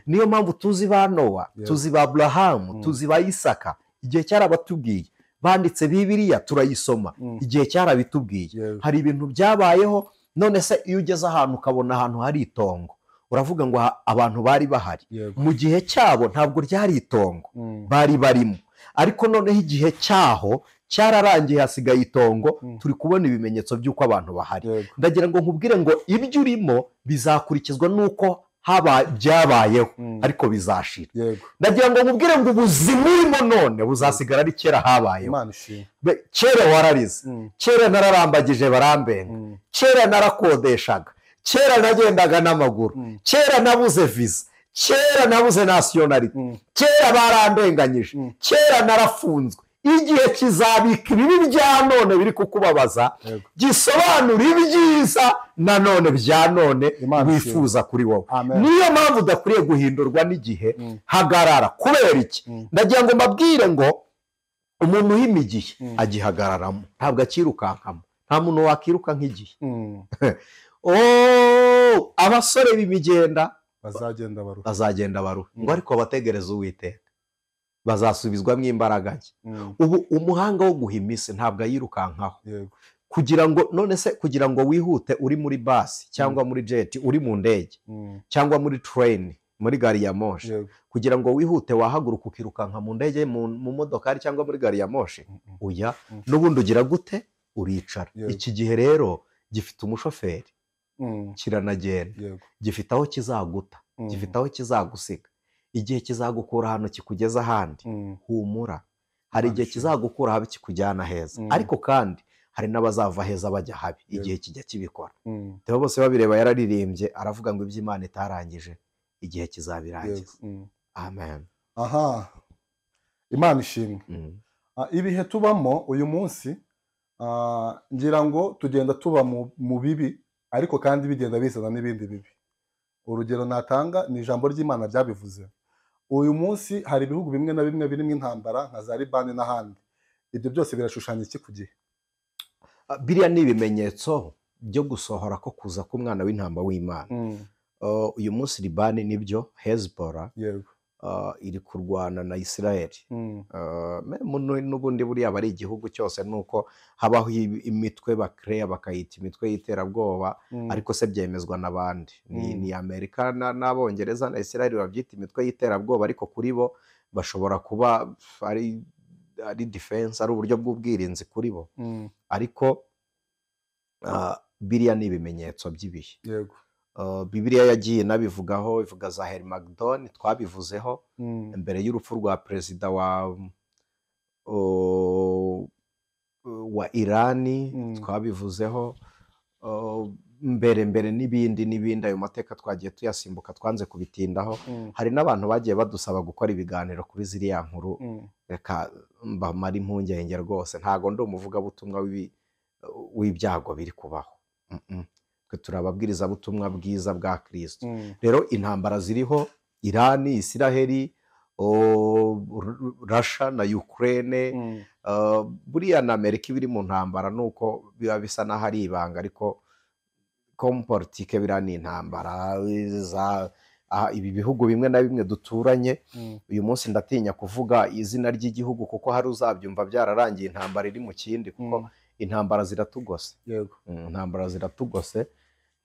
Niyo mpamvu tuzi ba Nowa, tuzi ba Abrahamu, tuzi ba Isaka, igihe cyarabatubwiye. Banditse Bibiliya turayisoma, igihe cyarabitubwiye. Hari ibintu byabayeho. None se iyo ugeze ahantu ukabona ahantu hari itongo, uravuga ngo abantu bari bahari mu gihe cyabo, ntabwo ryari itongo bari barimo, ariko noneho igihe cyaho cyararangiye, hasigaye itongo, turi kubona ibimenyetso by'uko abantu bahari. Ndagira ngo nkubwire ngo ibyo urimo bizakurikizwa n'uko Haba byabayeho ariko bizashira. Ndagira ngo mubwire ngo ubuzima urimo none buzasigara ari kera habayeho. Kera wararize, kera nararambagije barambenga, kera narakodeshaga, kera nagendaga n'amaguru, kera nabuze visa, kera nabuze nationality, kera barandenganyije, kera narafunzwe. Igihe kizabika ibibi bya none biri kukubabaza, gisobanura ibyiza na none bya none wifuza kuri wowe. Niyo mpamvu udakwiriye guhindurwa n'igihe. Hagarara. Kubera iki? Ndagira ngo mbabwire ngo umuntu uhima igihe agihagararamo, ntabwo akirukankamo. Nta muntu wakiruka nk'igihe. Abasore b'imigenda bazagenda baruha, ngo ariko bategereze Uwiteka bazasubizwamo imbaraga nke. Ubu umuhanga wo guhima isi ntabwo ayirukankaho. Kugira ngo none se kugira ngo wihute uri muri basi cyangwa muri jet, uri mu ndege cyangwa muri train, muri gari ya moshi, kugira ngo wihute wahaguruka ukirukanka mu ndege, mu modokari cyangwa muri gari ya moshi? Oya, n'ubundi ugira gute? Uricara. Iki gihe rero gifite umushoferi, kiranagenda, gifite aho kizaguta, gifite aho kizagusiga. Igihe kizagukura hano kikugeza ahandi. Humura, hari igihe kizagukura habi kikujyana heza, ariko kandi hari n'abazava heza bajya habi. Igihe kijya kibikora. Theo bose babireba yararirimbye aravuga ngo iby'Imana itarangije igihe kizabirangiza. Amen. Aha, Imana ishimwe. Ibihe tubamo uyu munsi, ngira ngo tugenda tuba mu bibi, ariko kandi bigenda bizana n'ibindi bibi. Urugero natanga ni ijambo ry'Imana ryabivuze. Uyu munsi hari ibihugu bimwe na bimwe birimo intambara nka za Libani n'ahandi. Ibyo byose birashushanya iki ku gihe? Biriya ni ibimenyetso byo gusohora ko kuza k'umwana w'intama w'Imana. Uyu munsi Libani nibyo Hezbollah iri kurwana na Israel. N'ubundi buriya bari igihugu cyose nuko habaho imitwe bakreya bakayita imitwe y'iterabwoba, ariko se byemezwa n'abandi. Ni Amerika n'Abongereza na Israel babyita imitwe y'iterabwoba, ariko kuri bo bashobora kuba ari defense, ari uburyo bw'ubwirinzi kuri bo. Ariko biriya ni ibimenyetso by'ibihe. Yego. Bibiliya yagiye nabivugaho, ivuga za Hermagdon twabivuzeho mbere y'urupfu rwa perezida wa Irani, twabivuzeho mbere n'ibindi n'ibindi. Ayo mateka twagiye tuyasimbuka, twanze kubitindaho. Hari n'abantu bagiye badusaba gukora ibiganiro kuri ziriya nkuru, reka mbamara impungenge rwose. Ntago ndi umuvugabutumwa w'ibyago biri kubaho. Turababwiriza butumwa bwiza bwa Kristo. Rero intambara ziriho Irani, Israel, Russia na Ukraine, buriya na Amerika ibiri mu ntambara, nuko biba bisa naho ari ibanga, ariko comme politique biriya ni intambara za ibi bihugu bimwe na bimwe duturanye. Uyu munsi ndatinya kuvuga izina ry'igihugu kuko hari uzabyumva byararangiye intambara iri mu kindi, kuko intambara ziratugose. Yego. Intambara ziratugose.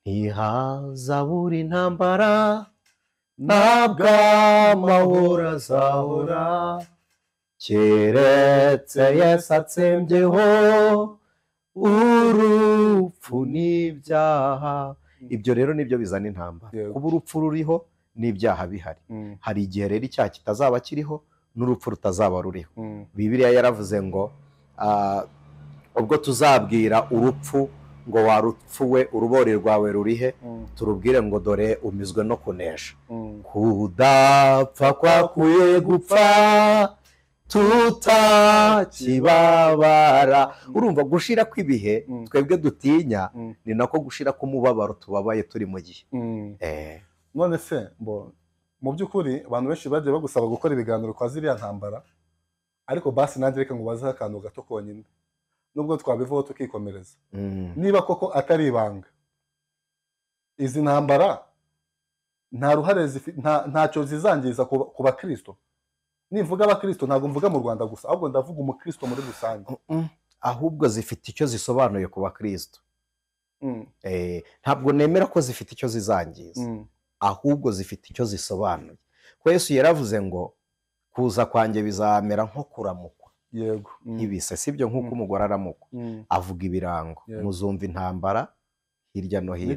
Ntihazabura intambara, ntabwo amahoro azahora, keretse Yesu atsembyeho urupfu n'ibyaha. Ibyo rero nibyo bizana intambara. Kuba urupfu ruriho n'ibyaha bihari. Hari igihe rero icyaha kitazaba kiriho n'urupfu rutazaba ruriho. Bibiliya yaravuze ngo ubwo tuzabwira urupfu ngo warupfuwe urubori rwawe rurihe, turubwire ngo dore umizwe no kunesha. Kudapfa kwakuye gupfa tutakibabara. Urumva gushira kw'ibihe twebwe dutinya ni nako gushira k'umubabaro tubabaye turi mu gihe. None se mu by'ukuri abantu benshi bagiye bagusaba gukora ibiganiro kwa ziriya ntambara, ariko basi nanjye reka ngo bazeho akantu gato konyine nubwo twabivaho tukikomereza. Niba koko atari ibanga, izi ntambara nta ruhare ntacyo zizangiza ku bakristo. Nivuga abakristo ntabwo mvuga mu Rwanda gusa, ahubwo ndavuga umukristo muri rusange. Ahubwo zifite icyo zisobanuye ku bakristo. Ntabwo nemera ko zifite icyo zizangiza, ahubwo zifite icyo zisobanuye. Ko Yesu yaravuze ngo kuza kwanjye bizamera nko kuramukwa. Yego. Ibise sibyo nkuko umugore aramukwa. Avuga ibirango. Muzumva intambara hirya no hino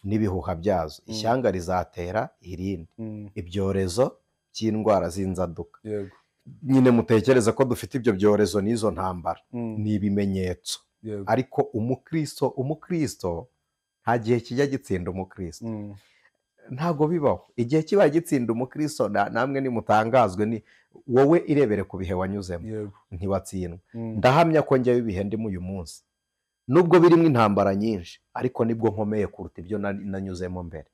n'ibihuha byazo, ishyanga rizatera irindi, ibyorezo by'indwara z'inzaduka. Nyine mutekereza ko dufite ibyo byorezo n'izo ntambara, ni ibimenyetso. Ariko umukristo nta gihe kijya gitsinda umukristo, ntabwo bibaho. Igihe kiba gitsinda umukristo, namwe nimutangazwe, ni wowe irebere ku bihe wanyuzemo, ntiwatsindwa. Ndahamya ko njyewe ibihe ndimo uyu munsi, nubwo birimo intambara nyinshi, ariko nibwo nkomeye kuruta ibyo nanyuzemo mbere.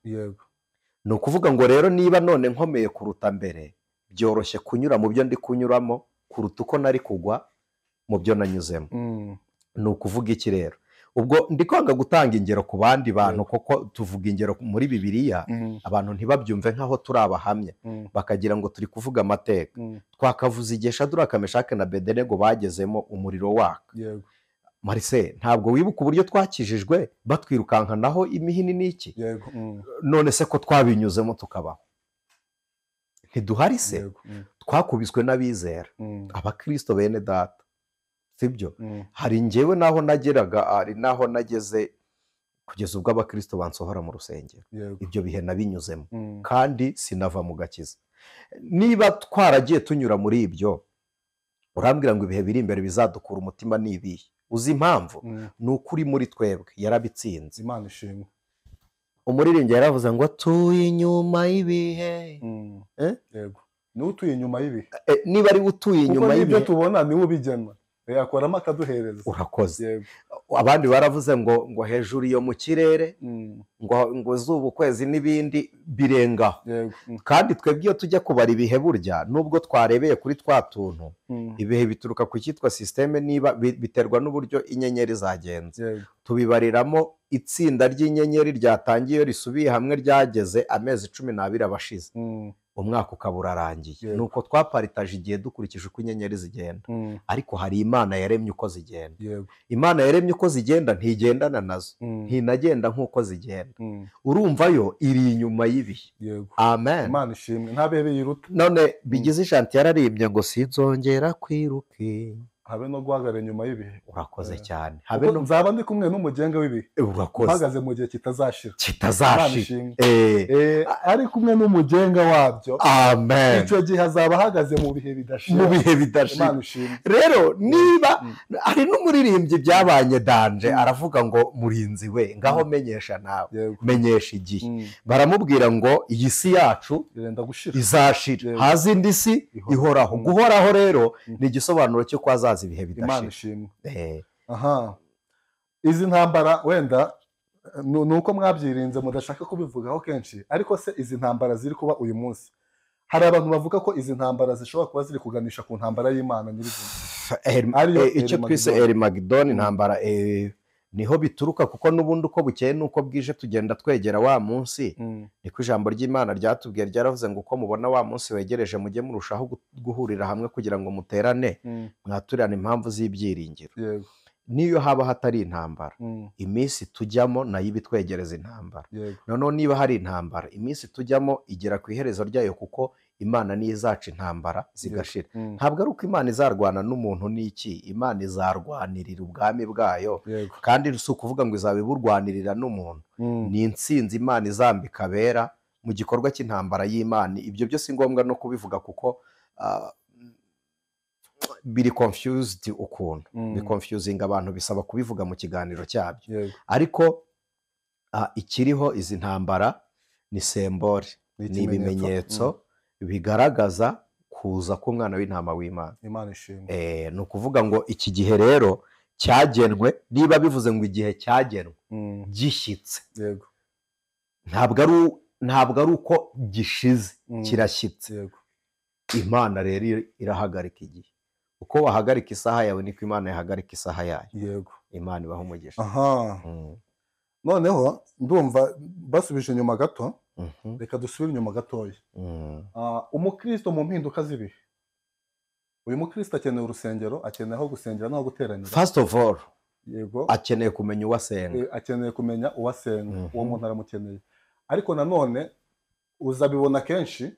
Ni ukuvuga ngo rero niba none nkomeye kuruta mbere, byoroshye kunyura mu byo ndi kunyuramo kuruta uko nari kugwa mu byo nanyuzemo. Ni ukuvuga iki rero? Ubwo ndi kwanga gutanga ingero ku bandi bantu, kuko tuvuga ingero muri Bibiliya abantu ntibabyumve nkaho turi abahamya, bakagira ngo turi kuvuga amateka. Twakavuze igihe Shadraka, Meshaki na Abedenego bagezemo umuriro waka. Marise, ntabwo wibuka uburyo twakijijwe batwirukankanaho imihini n'iki? None se ko twabinyuzemo tukabaho, ntiduhari se? Twakubiswe n'abizera, abakristo bene data, sibyo? Hari njyewe naho nageraga, hari naho nageze kugeza ubwo abakristo bansohora mu rusengero. Ibyo bihe nabinyuzemo kandi sinava mu gakiza. Niba twaragiye tunyura muri ibyo, urambwira ngo ibihe biri imbere bizadukura umutima ni ibihe? Uzi impamvu? Ni ukuri muri twebwe yarabitsinze. Imana ishimwe. Umuririmbyi yaravuze ngo atuye inyuma y'ibihe. Yego, ni utuye inyuma y'ibihe. Niba ari utuye inyuma y'ibihe, ibyo tubona ni ubigena, yakoramo akaduhereza. Urakoze. Abandi baravuze ngo hejuru iyo mu kirere, ngo izuba, ukwezi n'ibindi birengaho. Kandi twebwe iyo tujya kubara ibihe burya, nubwo twarebeye kuri twa tuntu, ibihe bituruka ku cyitwa systeme, niba biterwa n'uburyo inyenyeri zagenze. Tubibariramo itsinda ry'inyenyeri ryatangiye risubiye hamwe ryageze amezi 12 abashize, umwaka ukaba urarangiye. Nuko twaparitaje igihe dukurikije uko inyenyeri zigenda. Ariko hari Imana yaremye uko zigenda. Imana yaremye uko zigenda, ntigendana nazo, ntinagenda nk'uko zigenda. Urumva yo iri inyuma y'ibihe. Amen. Imana ishimwe, nta bihe biyiruta. None bigize ishanti yararimbye ngo sinzongera kwiruka, habe no guhagarara inyuma y'ibihe. Urakoze cyane. Habe no nzaba ndi kumwe n'umugenga w'ibihe. Urakoze. Mpagaze mu gihe kitazashira. Ari kumwe n'umugenga wabyo. Amen. Icyo gihe azaba ahagaze mu bihe bidashira. Mu bihe bidashira. Rero niba ari n'umuririmbyi byabanye danje, aravuga ngo murinzi we, ngaho menyesha nawe, menyesha igihe. Baramubwira ngo iyi si yacu izashira, haza indi si ihoraho. Guhoraho rero ni igisobanuro cyo kwazaza ibihe bidashira. Aha, izi ntambara wenda nuko mwabyirinze mudashaka kubivugaho kenshi, ariko se izi ntambara ziri kuba uyu munsi, hari abantu bavuga ko izi ntambara zishobora kuba ziri kuganisha ku ntambara y'Imana nyirizina, icyo twise Erimagidoni. Intambara niho bituruka, kuko n'ubundi uko bukeye nuko bwije tugenda twegera wa munsi. Niko ijambo ry'Imana ryatubwiye, ryaravuze ngo uko mubona wa munsi wegereje mujye murushaho guhurira hamwe kugira ngo muterane, mwaturirane impamvu z'ibyiringiro. Niyo haba hatari intambara, iminsi tujyamo nayo ibitwegereza intambara. Noneho niba hari intambara, iminsi tujyamo igera ku iherezo ryayo, kuko Imana niyo izaca intambara zigashira. Ntabwo ari uko Imana izarwana n'umuntu n'iki, Imana izarwanirira ubwami bwayo. Kandi si ukuvuga ngo izabiburwanirira n'umuntu, ni intsinzi Imana izambika abera mu gikorwa cy'intambara y'Imana. Ibyo byo si ngombwa no kubivuga kuko biri confused ukuntu, biconfusing abantu, bisaba kubivuga mu kiganiro cyabyo. Ariko ikiriho, izi ntambara ni sembore, ni ibimenyetso bigaragaza kuza k'umwana w'intama w'Imana. Imana ishimwe. Ni ukuvuga ngo iki gihe rero cyagenwe, niba bivuze ngo igihe cyagenwe gishyitse, ntabwo ari uko gishize, kirashyitse. Imana rero irahagarika igihe. Uko wahagarika isaha yawe niko Imana yahagarika isaha yayo. Yego. Imana ibaha umugisha. Aha. Noneho ndumva basubije inyuma gato, reka dusubire inyuma gatoya. Umukristo mu mpinduka z'ibihe, uyu mukristo akeneye urusengero, akeneye aho gusengera n'aho guteranira. First of all, yego, akeneye kumenya uwasenga. Akeneye kumenya uwasenga, uwo muntu aramukeneye. Ariko nanone uzabibona kenshi,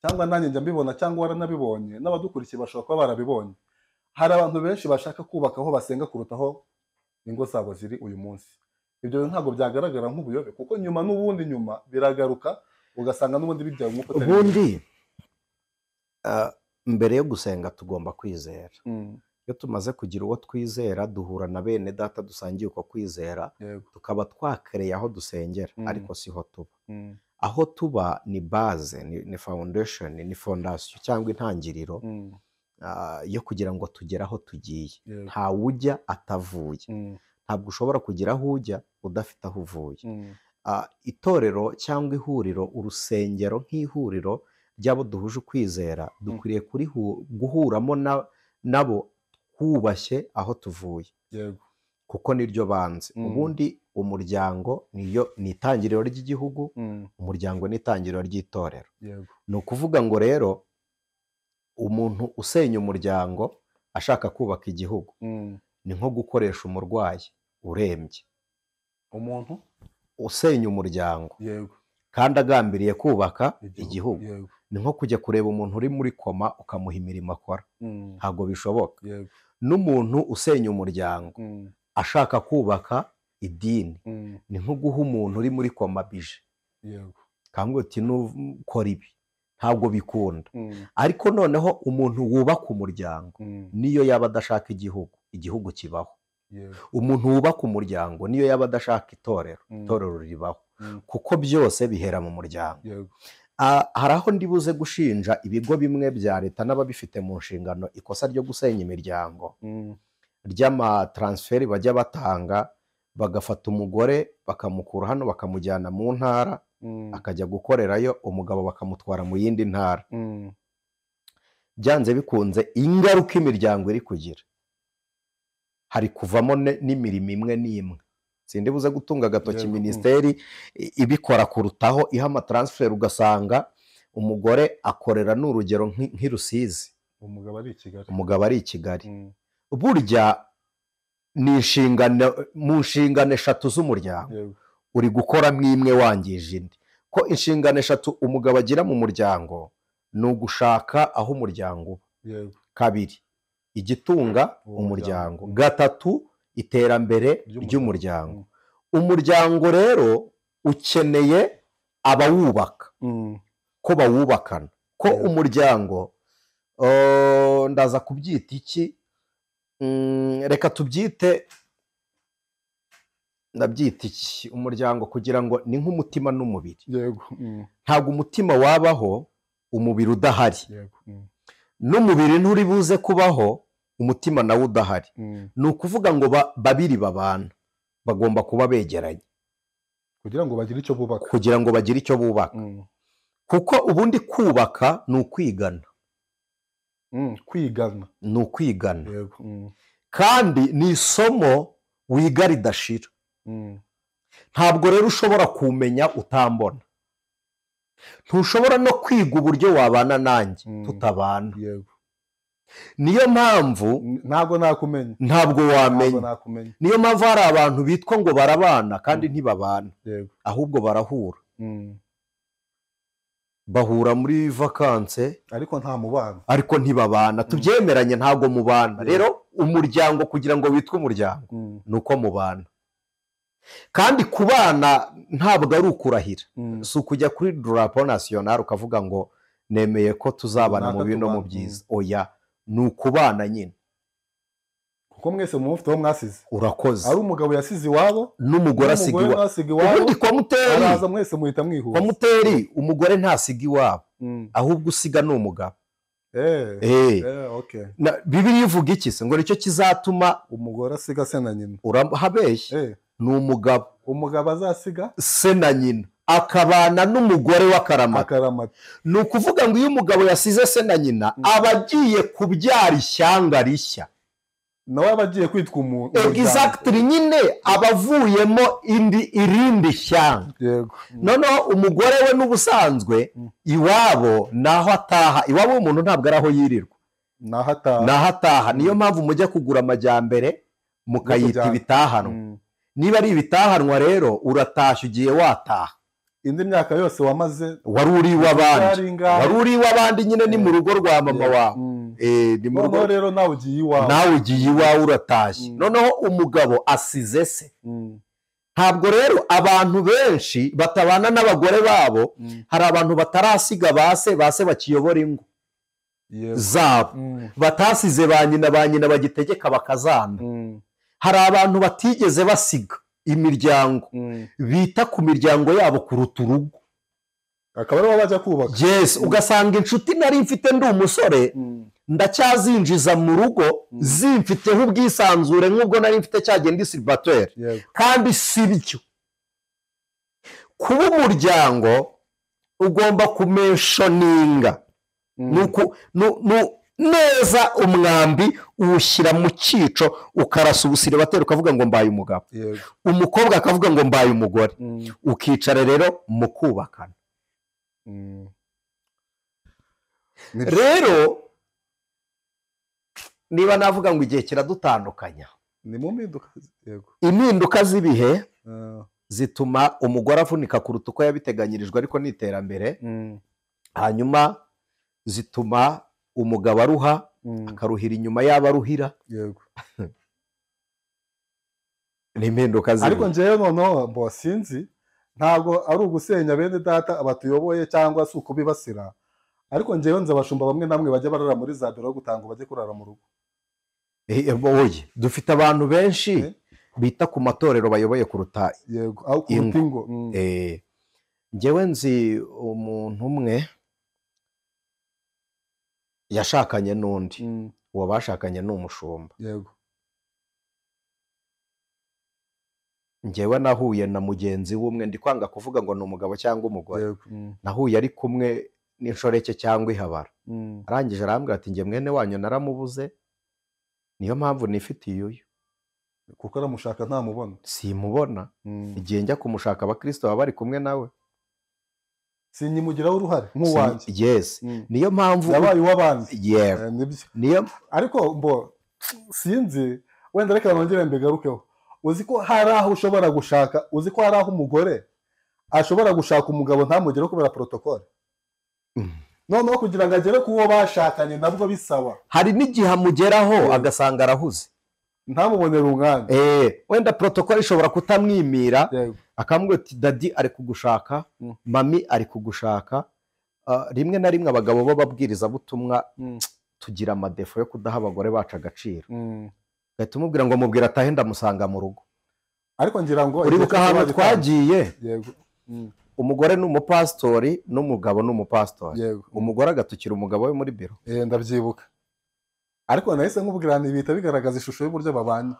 cyangwa nanjye njya mbibona, cyangwa waranabibonye, n'abadukurikiye bashobora kuba barabibonye. Hari abantu benshi bashaka kubaka aho basenga kuruta aho ingo zabo ziri uyu munsi. Ibyo ntabwo byagaragara nk'ubuyobe, kuko nyuma n'ubundi nyuma biragaruka ugasanga n'ubundi bijya umwuka utari. Ubundi mbere yo gusenga tugomba kwizera. Iyo tumaze kugira uwo twizera, duhura na bene data dusangiye uko kwizera, tukaba twakereye aho dusengera, ariko siho tuba. Aho tuba ni base, ni foundation, ni fondation cyangwa intangiriro yo kugira ngo tugere aho tugiye. Ntawe ujya atavuye. Ntabwo ushobora kugira aho ujya udafite aho uvuye. Itorero cyangwa ihuriro, urusengero nk'ihuriro ry'abo duhuje ukwizera, dukwiriye guhuramo nabo twubashye aho tuvuye, kuko niryo banze. Ubundi umuryango niyo ni itangiriro ry'igihugu, umuryango ni itangiriro ry'itorero. Ni ukuvuga ngo rero umuntu usenya umuryango ashaka kubaka igihugu ni nko gukoresha umurwayi urembye. Umuntu usenya umuryango kandi agambiriye kubaka igihugu ni nko kujya kureba umuntu uri muri koma ukamuha imirimo akora, ntabwo bishoboka. N'umuntu usenya umuryango ashaka kubaka idini ni nko guha umuntu uri muri koma bije kangwe uti nukora ibi, ntabwo bikunda. Ariko noneho umuntu wubaka umuryango niyo yaba adashaka igihugu, igihugu kibaho. Umuntu wubaka umuryango niyo yaba adashaka itorero, itorero ribaho, kuko byose bihera mu muryango. Hari aho ndibuze gushinja ibigo bimwe bya leta n'ababifite mu nshingano ikosa ryo gusenya imiryango ry'amatransferi bajya batanga, bagafata umugore bakamukura hano bakamujyana mu ntara akajya gukorerayo, umugabo bakamutwara mu yindi ntara. Byanze bikunze ingaruka imiryango iri kugira hari kuvamo n'imirimo imwe n'imwe. Sindibuze gutunga agatoki minisiteri ibikora kurutaho, iha amatransfer, ugasanga umugore akorera n'urugero nk'i Rusizi, umugabo ari i Kigali. Burya ni inshingano, mu nshingano eshatu z'umuryango uri gukoramo imwe wangije indi. Ko inshingano eshatu umugabo agira mu muryango ni ugushaka aho umuryango uba, kabiri igitunga umuryango, gatatu iterambere ry'umuryango. Umuryango rero ukeneye abawubaka, ko bawubakana, ko umuryango ndaza kubyita iki, reka tubyite, ndabyita iki umuryango, kugira ngo ni nk'umutima n'umubiri. Ntabwo umutima wabaho umubiri udahari, n'umubiri nturi buze kubaho umutima nawe udahari. Ni ukuvuga ngo babiri babana bagomba kuba begeranye kugira ngo bagire icyo bubaka, kugira ngo bagire icyo bubaka. Kuko ubundi kubaka ni ukwigana. Kwigana ni ukwigana, kandi ni isomo wiga ridashira. Ntabwo rero ushobora kumenya utambona, ntushobora no kwiga uburyo wabana nanjye tutabana. Niyo mpamvu ntabwo nakumenya, ntabwo wamenya. Niyo mpamvu hari abantu bitwa ngo barabana kandi ntibabana, ahubwo barahura. Bahura muri vakanse ariko nta mubano, ariko ntibabana. Tubyemeranye ntabwo mubana. Rero umuryango kugira ngo witwe umuryango ni uko mubana. Kandi kubana ntabwo ari ukurahira, si ukujya kuri drapeau national ukavuga ngo nemeye ko tuzabana mu bibi no mu byiza. Oya, ni ukubana nyine, kuko mwese mufite aho mwasize. Urakoze. Ari umugabo yasize iwabo n'umugore asiga iwabo. Ubundi kwa muteri araza mwese muhita mwihuza. Kwa muteri umugore ntasiga iwabo, ahubwo usiga ni umugabo. Bibiliya ivuga iki se? Ngo nicyo kizatuma umugore asiga se na nyina. Urahabeshye. Ni umugabo. Umugabo azasiga se na nyina akabana n'umugore w'akaramata. Ni ukuvuga ngo iyo umugabo yasize se na nyina aba agiye kubyara ishyanga rishya, nawe aba agiye kwitwa umuntu. Exactly, nyine aba avuyemo irindi shyanga. Noneho umugore we n'ubusanzwe iwabo naho ataha. Iwabo w'umuntu ntabwo ari aho yirirwa, naho ataha. Niyo mpamvu mujya kugura amajyambere mukayita ibitahanwa. Niba ari ibitahanwa rero uratashye ugiye wataha. Indi myaka yose wamaze wari uri iw'abandi, wari uri iw'abandi nyine ni mu rugo rwa mama wawe. Ni mu rugo rero nawe ugiye iwawe, nawe ugiye iwawe uratashye. Noneho umugabo asize se, Ntabwo rero abantu benshi batabana n'abagore babo, hari abantu batarasiga base bakiyobora ingo zabo, batasize ba nyina bagitegeka bakazana. Hari abantu batigeze basiga imiryango, bita ku miryango yabo kuruta urugo, akaba aribo bajya kubaka. Yes, ugasanga inshuti nari mfite ndi umusore ndacyazinjiza mu rugo, zimfiteho ubwisanzure nk'ubwo nari mfite cyagenda célibataire. Kandi si byo. Kuba umuryango ugomba kumeshoninga neza umwambi uwushyira mu cyico, ukarasa ubusiribateri ukavuga ngo mbaye umugabo, umukobwa akavuga ngo mbaye umugore, ukicara rero mu kubakana. Rero niba navuga ngo igihe kiradutandukanya, ni mu mpinduka. Yego, impinduka z'ibihe zituma umugore avunika kuruta uko yabiteganyirijwe, ariko ni iterambere. Hanyuma zituma umugabo aruha, akaruhira inyuma yaba aruhira. Yego, ni impinduka z'ibihe. Ariko njyewe noneho mbo sinzi, ntabwo ari ugusenya bene data abatuyoboye cyangwa se ukubibasira, ariko njyewe nzi abashumba bamwe namwe bajya barara muri za biro gutanga bajye kurara mu rugo. Oye, dufite abantu benshi bita ku matorero bayoboye kuruta yego, aho kuruta ingo. Njyewe nzi umuntu umwe yashakanye n'undi, uwo bashakanye ni umushumba. Yego, njyewe nahuye na mugenzi w'umwe, ndi kwanga kuvuga ngo ni umugabo cyangwa umugore, nahuye ari kumwe n'inshoreke cyangwa ihabara. Arangije arambwira ati njye mwene wanyu naramubuze, niyo mpamvu nifitiye uyu, kuko aramushaka ntamubona, simubona. Igihe njya kumushaka abakristo baba bari kumwe nawe, sinyimugiraho uruhare nk'uwanjye. Yes, niyo mpamvu yabaye uw'abandi. Yego, niyo. Ariko mbo sinzi, wenda reka nongere mbigarukeho. Uzi ko hari aho ushobora gushaka, uzi ko hari aho umugore ashobora gushaka umugabo ntamugereho kubera protocole. Noneho kugira ngo agere ku wo bashakanye nabwo bisaba. Hari n'igihe amugeraho agasanga arahuze, ntamubonere umwanya. Wenda protocole ishobora kutamwimira, akamubwira ati dadi ari kugushaka, mami ari kugushaka. Rimwe na rimwe abagabo b'ababwirizabutumwa tugira amadefo yo kudaha abagore bacu agaciro. Gahita umubwira ngo mubwira atahe ndamusanga mu rugo. Ariko ngira ngo uribuka ahantu twagiye, umugore ni umupasitori n'umugabo ni umupasitori, umugore agatukira umugabo we muri biro. Ndabyibuka, ariko nahise nkubwira nti bihita bigaragaza ishusho y'uburyo babanye.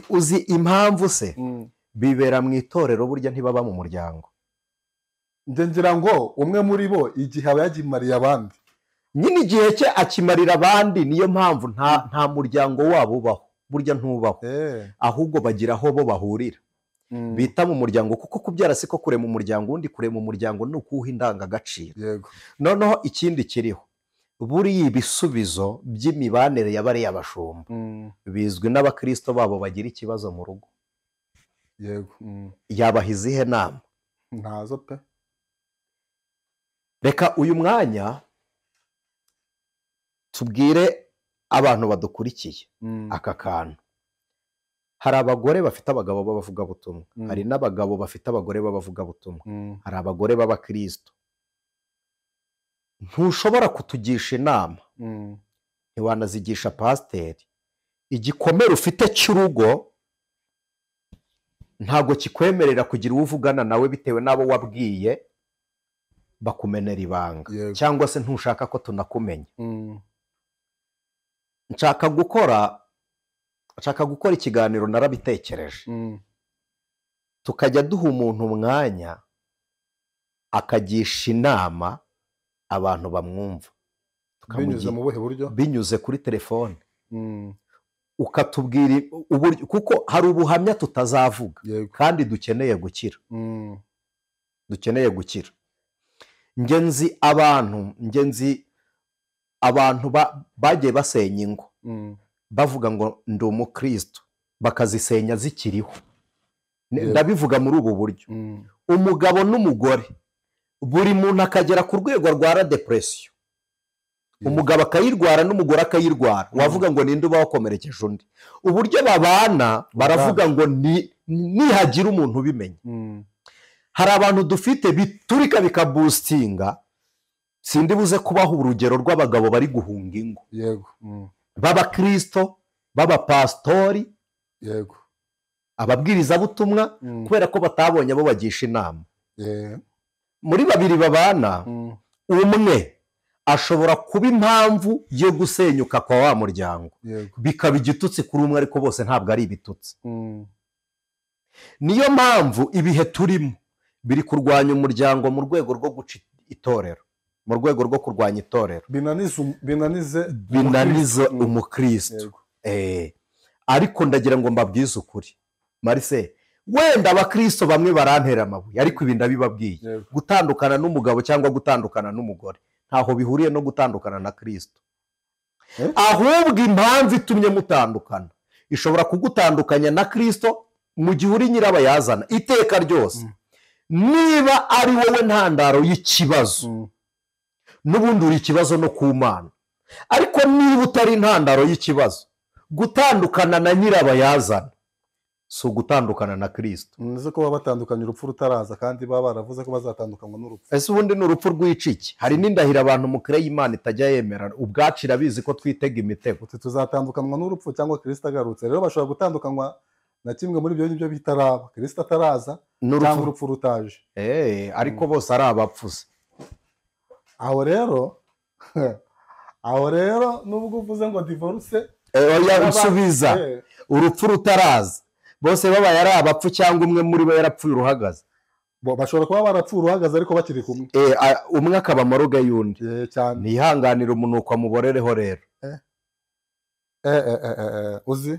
Uzi impamvu se? Bibera mu itorero, burya ntibaba mu muryango. Njye ngira ngo umwe muri bo igihe aba yagimariye abandi, nyine igihe cye akimarira abandi, niyo mpamvu nta muryango wabo ubaho, burya ntubaho. Ahubwo bagira aho bo bahurira, bita mu muryango, kuko kubyara siko kurema umuryango, undi kurema umuryango ni ukuwuha indangagaciro. Noneho ikindi kiriho, buriya ibisubizo by'imibanire ya bariya bashumba bizwi n'abakristo babo bagira ikibazo mu rugo. Yego, yabaha izihe nama? Ntazo pe. Reka uyu mwanya tubwire abantu badukurikiye aka kantu. Hari abagore bafite abagabo b'abavugabutumwa, hari n'abagabo bafite abagore b'abavugabutumwa, hari abagore b'abakristo. Ntushobora kutugisha inama, ntiwanazigisha pasiteri. Igikomere ufite cy'urugo ntabwo kikwemerera kugira uwo uvugana nawe bitewe n'abo wabwiye bakumenera ibanga, cyangwa se ntushaka ko tunakumenya. Nshaka gukora ikiganiro, narabitekereje, tukajya duha umuntu umwanya akagisha inama abantu bamwumva, binyuze mu buhe buryo? Binyuze kuri telefone, ukatubwira uburyo, kuko hari ubuhamya tutazavuga kandi dukeneye gukira. Dukeneye gukira. Ngenzi abantu bagiye basenya ingo bavuga ngo ndi umukristo, bakazisenya zikiriho. Ndabivuga muri ubu buryo. Umugabo n'umugore buri muntu akagera ku rwego rwa depression, umugabo akayirwara n'umugore akayirwara, wavuga ngo ninde uba wakomerekeje undi. Uburyo babana baravuga ngo ni Nihagira umuntu ubimenya. Hari abantu dufite biturika bikaboostinga. Sindi buze kubaha urugero rw'abagabo bari guhunga ingo. Yego. B'abakristo, b'abapastori. Yego. Ababwirizabutumwa, kubera ko batabonye abo bagisha inama. Muri babiri babana, umwe ashobora kuba impamvu yo gusenyuka kwa wa muryango. Bikaba igitutsi kuri umwe, ariko bose ntabwo ari ibitutsi. Niyo mpamvu ibihe turimo biri kurwanya umuryango mu rwego rwo guca itorero, mu rwego rwo kurwanya itorero. Binanize umukristo. Ariko ndagira ngo mbabwize ukuri. Marise, wenda abakristo bamwe barantera amabuye, ariko ibi ndabibabwiye. Gutandukana n'umugabo cyangwa gutandukana n'umugore ntaho bihuriye no gutandukana na Kristo. Ahubwo impamvu itumye mutandukana ishobora kugutandukanya na Kristo mu gihe uri nyirabayazana iteka ryose. Niba ari wowe ntandaro y'ikibazo, n'ubundi uri ikibazo no ku Mana. Ariko niba utari intandaro y'ikibazo, gutandukana na nyirabayazana si ugutandukana na Kristo. Nize ko baba batandukanye urupfu rutaraza, kandi baba baravuze ko bazatandukanywa n'urupfu. Ese ubundi ni urupfu rw'iciki? Hari n'indahiro abantu mu kure y'Imana itajya yemera, ubwacu irabizi ko twitega imitego. Uti tuzatandukanywa n'urupfu cyangwa Kristo agarutse. Rero bashobora gutandukanywa na kimwe muri ibyo ngibyo bitaraba, Kristo ataraza cyangwa urupfu rutaje. Ariko bose ari abapfuze. Aho rero nubwo uvuze ngo divorce, oya nsubiza, urupfu rutaraza bose babaye ari abapfu cyangwa umwe muri bo yarapfuye uruhagaze. Bashobora kuba barapfuye uruhagaze ariko bakiri kumwe. Umwe akaba amaroga y'undi. Cyane. Nihanganira umunuko amuborereho rero. Uzi?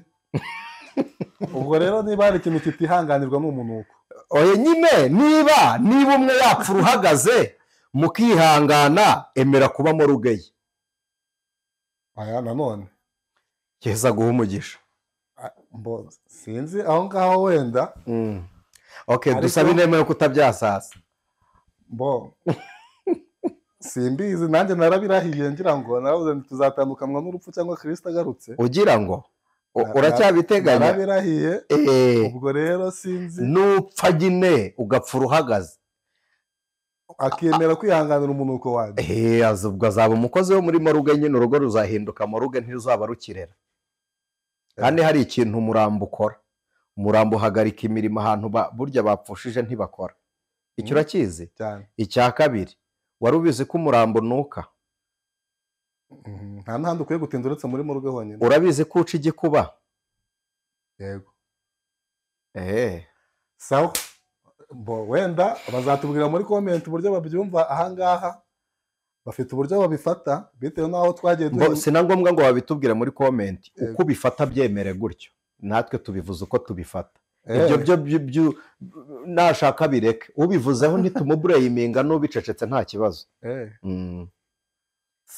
Ubwo rero niba hari ikintu kitihanganirwa n'umunuko. Oya nyine, niba umwe yapfa uruhagaze mukihangana, emera kuba moruge ye. Aya nanone Keza guha umugisha. Sinzi aho ngaho wenda. Okay, dusabe inema yo kutabyasasa. Simbizi, nanjye narabirahiye ngira ngo navuze tuzatandukanywa n'urupfu cyangwa Kristo agarutse. Ugira ngo uracyabiteganya? Narabirahiye. Ubwo rero sinzi. Nupfa nyine ugapfa uruhagaze, akemera kwihanganira umunuko wanjye. Ubwo azaba umukozi wo muri moruge nyine, urugo ruzahinduka moruge, ntiruzaba rukirera. Kandi hari ikintu umurambo ukora. Umurambo uhagarika imirimo ahantu burya bapfushije ntibakora. Icyo urakizi? Icya kabiri, wari ubizi ko umurambo unuka? Nta n'ahandi ukwiye gutinda uretse muri moruge honyine. Urabizi ko uca igikuba? Yego. Sawa. Wenda bazatubwira muri comment uburyo babyumva ahangaha. Bafite uburyo babifata bitewe n'aho twagiye. Si na ngombwa ngo babitubwire muri comment, uko ubifata byemere gutyo, natwe tubivuze uko tubifata. Ibyo byo nashaka bireke, ubivuzeho ntitumuburayiminga, n'ubicecetse nta kibazo.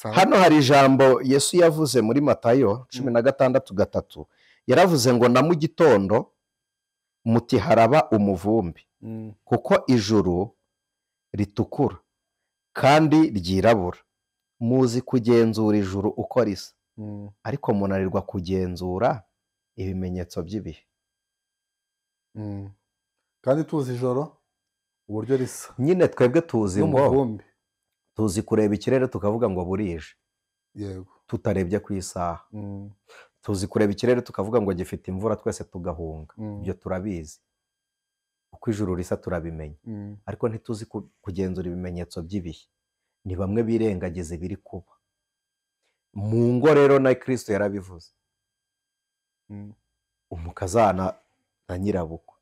Hano hari ijambo Yesu yavuze muri Matayo 16:3, yaravuze ngo na mu gitondo muti haraba umuvumbi, kuko ijuru ritukura kandi ryirabura. Muzi kugenzura ijuru uko risa, ariko munanirwa kugenzura ibimenyetso by'ibihe. Kandi tuzi ijoro uburyo risa. Nyine twebwe tuzi ngo tuzi kureba ikirere tukavuga ngo burije. Yego. Tutarebye ku isaha. Tuzi kureba ikirere tukavuga ngo gifite imvura, twese tugahunga. Ibyo turabizi. Uko ijuru risa turabimenya. Ariko ntituzi kugenzura ibimenyetso by'ibihe. Ni bamwe birengagiza ibiri kuba. Mu ngo rero na Kristo yarabivuze. Umukazana na nyirabukwe.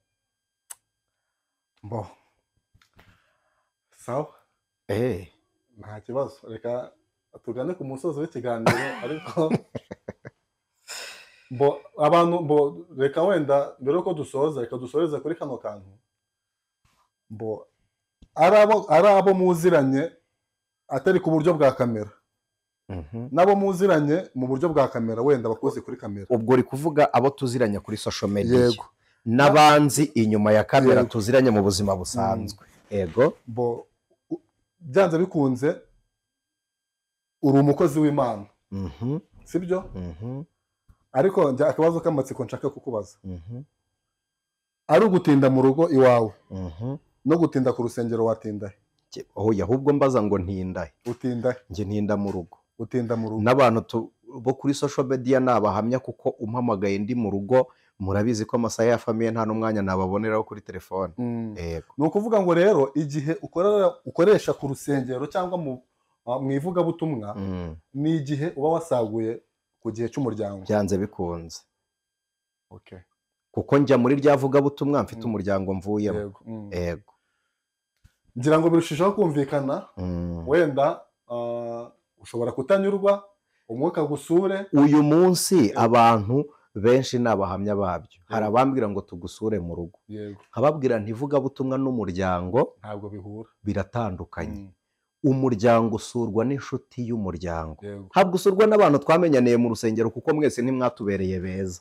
Sawa. Nta kibazo, reka tugane ku musozo w'ikiganiro. Ariko abantu reka wenda mbere yuko dusoza, reka dusoreze kuri kano kantu. Ari abo muziranye atari ku buryo bwa kamera, nabo muziranye mu buryo bwa kamera, wenda bakoze kuri kamera. Ubwo uri kuvuga abo tuziranye kuri social media n'abanzi inyuma ya kamera tuziranye mu buzima busanzwe. Yego. Byanze bikunze uri umukozi w'Imana, sibyo? Ariko njya akabazo k'amatsiko nshaka kukubaza. Ari ugutinda mu rugo iwawe no gutinda ku rusengero, watinda he? Oya, ahubwo mbaza ngo ntinda he? Utinda he? Njye ntinda mu rugo. Utinda mu rugo. N'abantu bo kuri social media ni abahamya, kuko umpamagaye ndi mu rugo, murabizi ko amasaha ya famille nta n'umwanya nababoneraho kuri telefone. Yego. Ni ukuvuga ngo rero igihe ukoresha ku rusengero cyangwa mu ivugabutumwa, ni igihe uba wasaguye ku gihe cy'umuryango. Byanze bikunze. Kuko njya muri rya vugabutumwa mfite umuryango mvuyemo. Yego. Ngira ngo birushijeho kumvikana. Wenda ushobora kutanyurwa, umwuka gusure. Uyu munsi abantu benshi ni abahamya babyo. Hari abambwira ngo tugusure mu rugo, nkababwira ntivugabutumwa n'umuryango ntabwo bihura, biratandukanye. Umuryango usurwa n'inshuti y'umuryango, ntabwo usurwa n'abantu twamenyaniye mu rusengero, kuko mwese ntimwatubereye beza.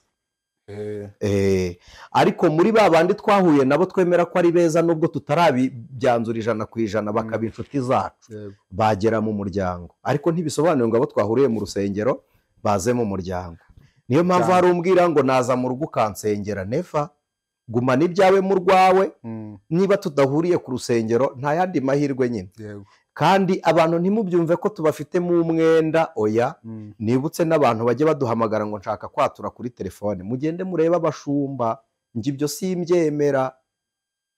Ariko muri ba bandi twahuye nabo twemera ko ari beza, nubwo tutarabyanzura 100%, bakaba inshuti zacu, bagera mu muryango. Ariko ntibisobanuye ngo abo twahuriye mu rusengero baze mu muryango. Niyo mpamvu hari umbwira ngo naza mu rugo ukansengera. Nefa, gumana ibyawe mu rwawe. Niba tudahuriye ku rusengero nta yandi mahirwe nyine. Kandi abantu ntimubyumve ko tubafitemo umwenda, oya. Nibutse n'abantu bajye baduhamagara ngo nshaka kwatura kuri telefone, mugende murebe abashumba. Njye ibyo simbyemera.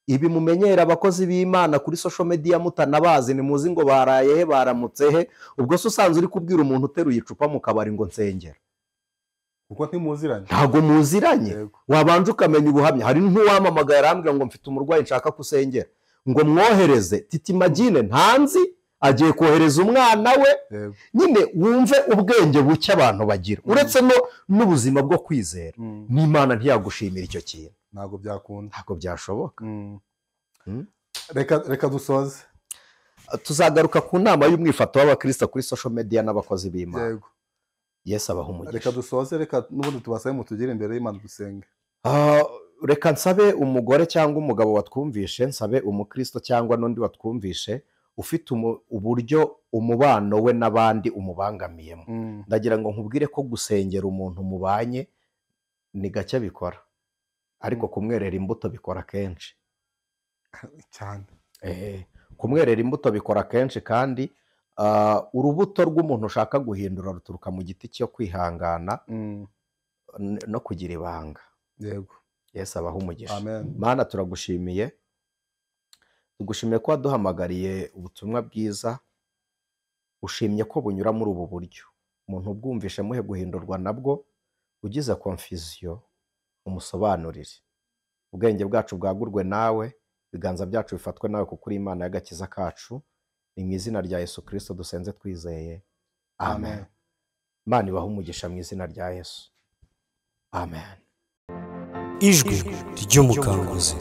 Ibi mumenyera abakozi b'Imana kuri social media mutanabazi, nimuzi ngo baraye he, baramutse he. Ubwo se usanzwe uri kubwira umuntu uteruye icupa mu kabari ngo nsengera, kuko ntimuziranye? Ntabwo muziranye. Wabanza ukamenya ubuhamya. Hari n'uwamamagaye arambwira ngo mfite umurwayi nshaka kusengera, ngo mwohereze. Titi Magine ntanzi, agiye kohereza umwana we. Nyine wumve ubwenge buke abantu bagira, uretse no n'ubuzima bwo kwizera, n'Imana ntiyagushimira icyo kintu. Ntabwo byakunda, ntabwo byashoboka. Reka dusoze. Tuzagaruka ku nama y'umwifato w'abakristo kuri social media n'abakozi b'Imana. Yesu abaha umugisha. Reka dusoze, reka n'ubundi tubasabe mutugire imbere y'Imana dusenge. Reka nsabe umugore cyangwa umugabo watwumvishe, nsabe umukristo cyangwa n'undi watwumvishe ufite uburyo umubano we n'abandi umubangamiyemo. Ndagira ngo nkubwire ko gusengera umuntu mubanye ni gake bikora, ariko kumwerera imbuto bikora kenshi cyane. Kumwerera imbuto bikora kenshi, kandi urubuto rw'umuntu ushaka guhindura ruturuka mu giti cyo kwihangana no kugira ibanga. Yego. Yesu abaha umugisha. Amen. Mana, turagushimiye, tugushimiye ko waduhamagariye ubutumwa bwiza, ushimye ko bunyura muri ubu buryo. Umuntu ubwumvishe muhe guhindurwa nabwo, ugize confusion umusobanurire. Ubwenge bwacu bwagurwe nawe, ibiganza byacu bifatwe nawe, kuko uri Imana y'agakiza kacu. Ni mu izina rya Yesu Kristo dusenze twizeye. Amen. Imana ibahe umugisha mu izina rya Yesu. Amen. Ijwi ry'umukanguzi.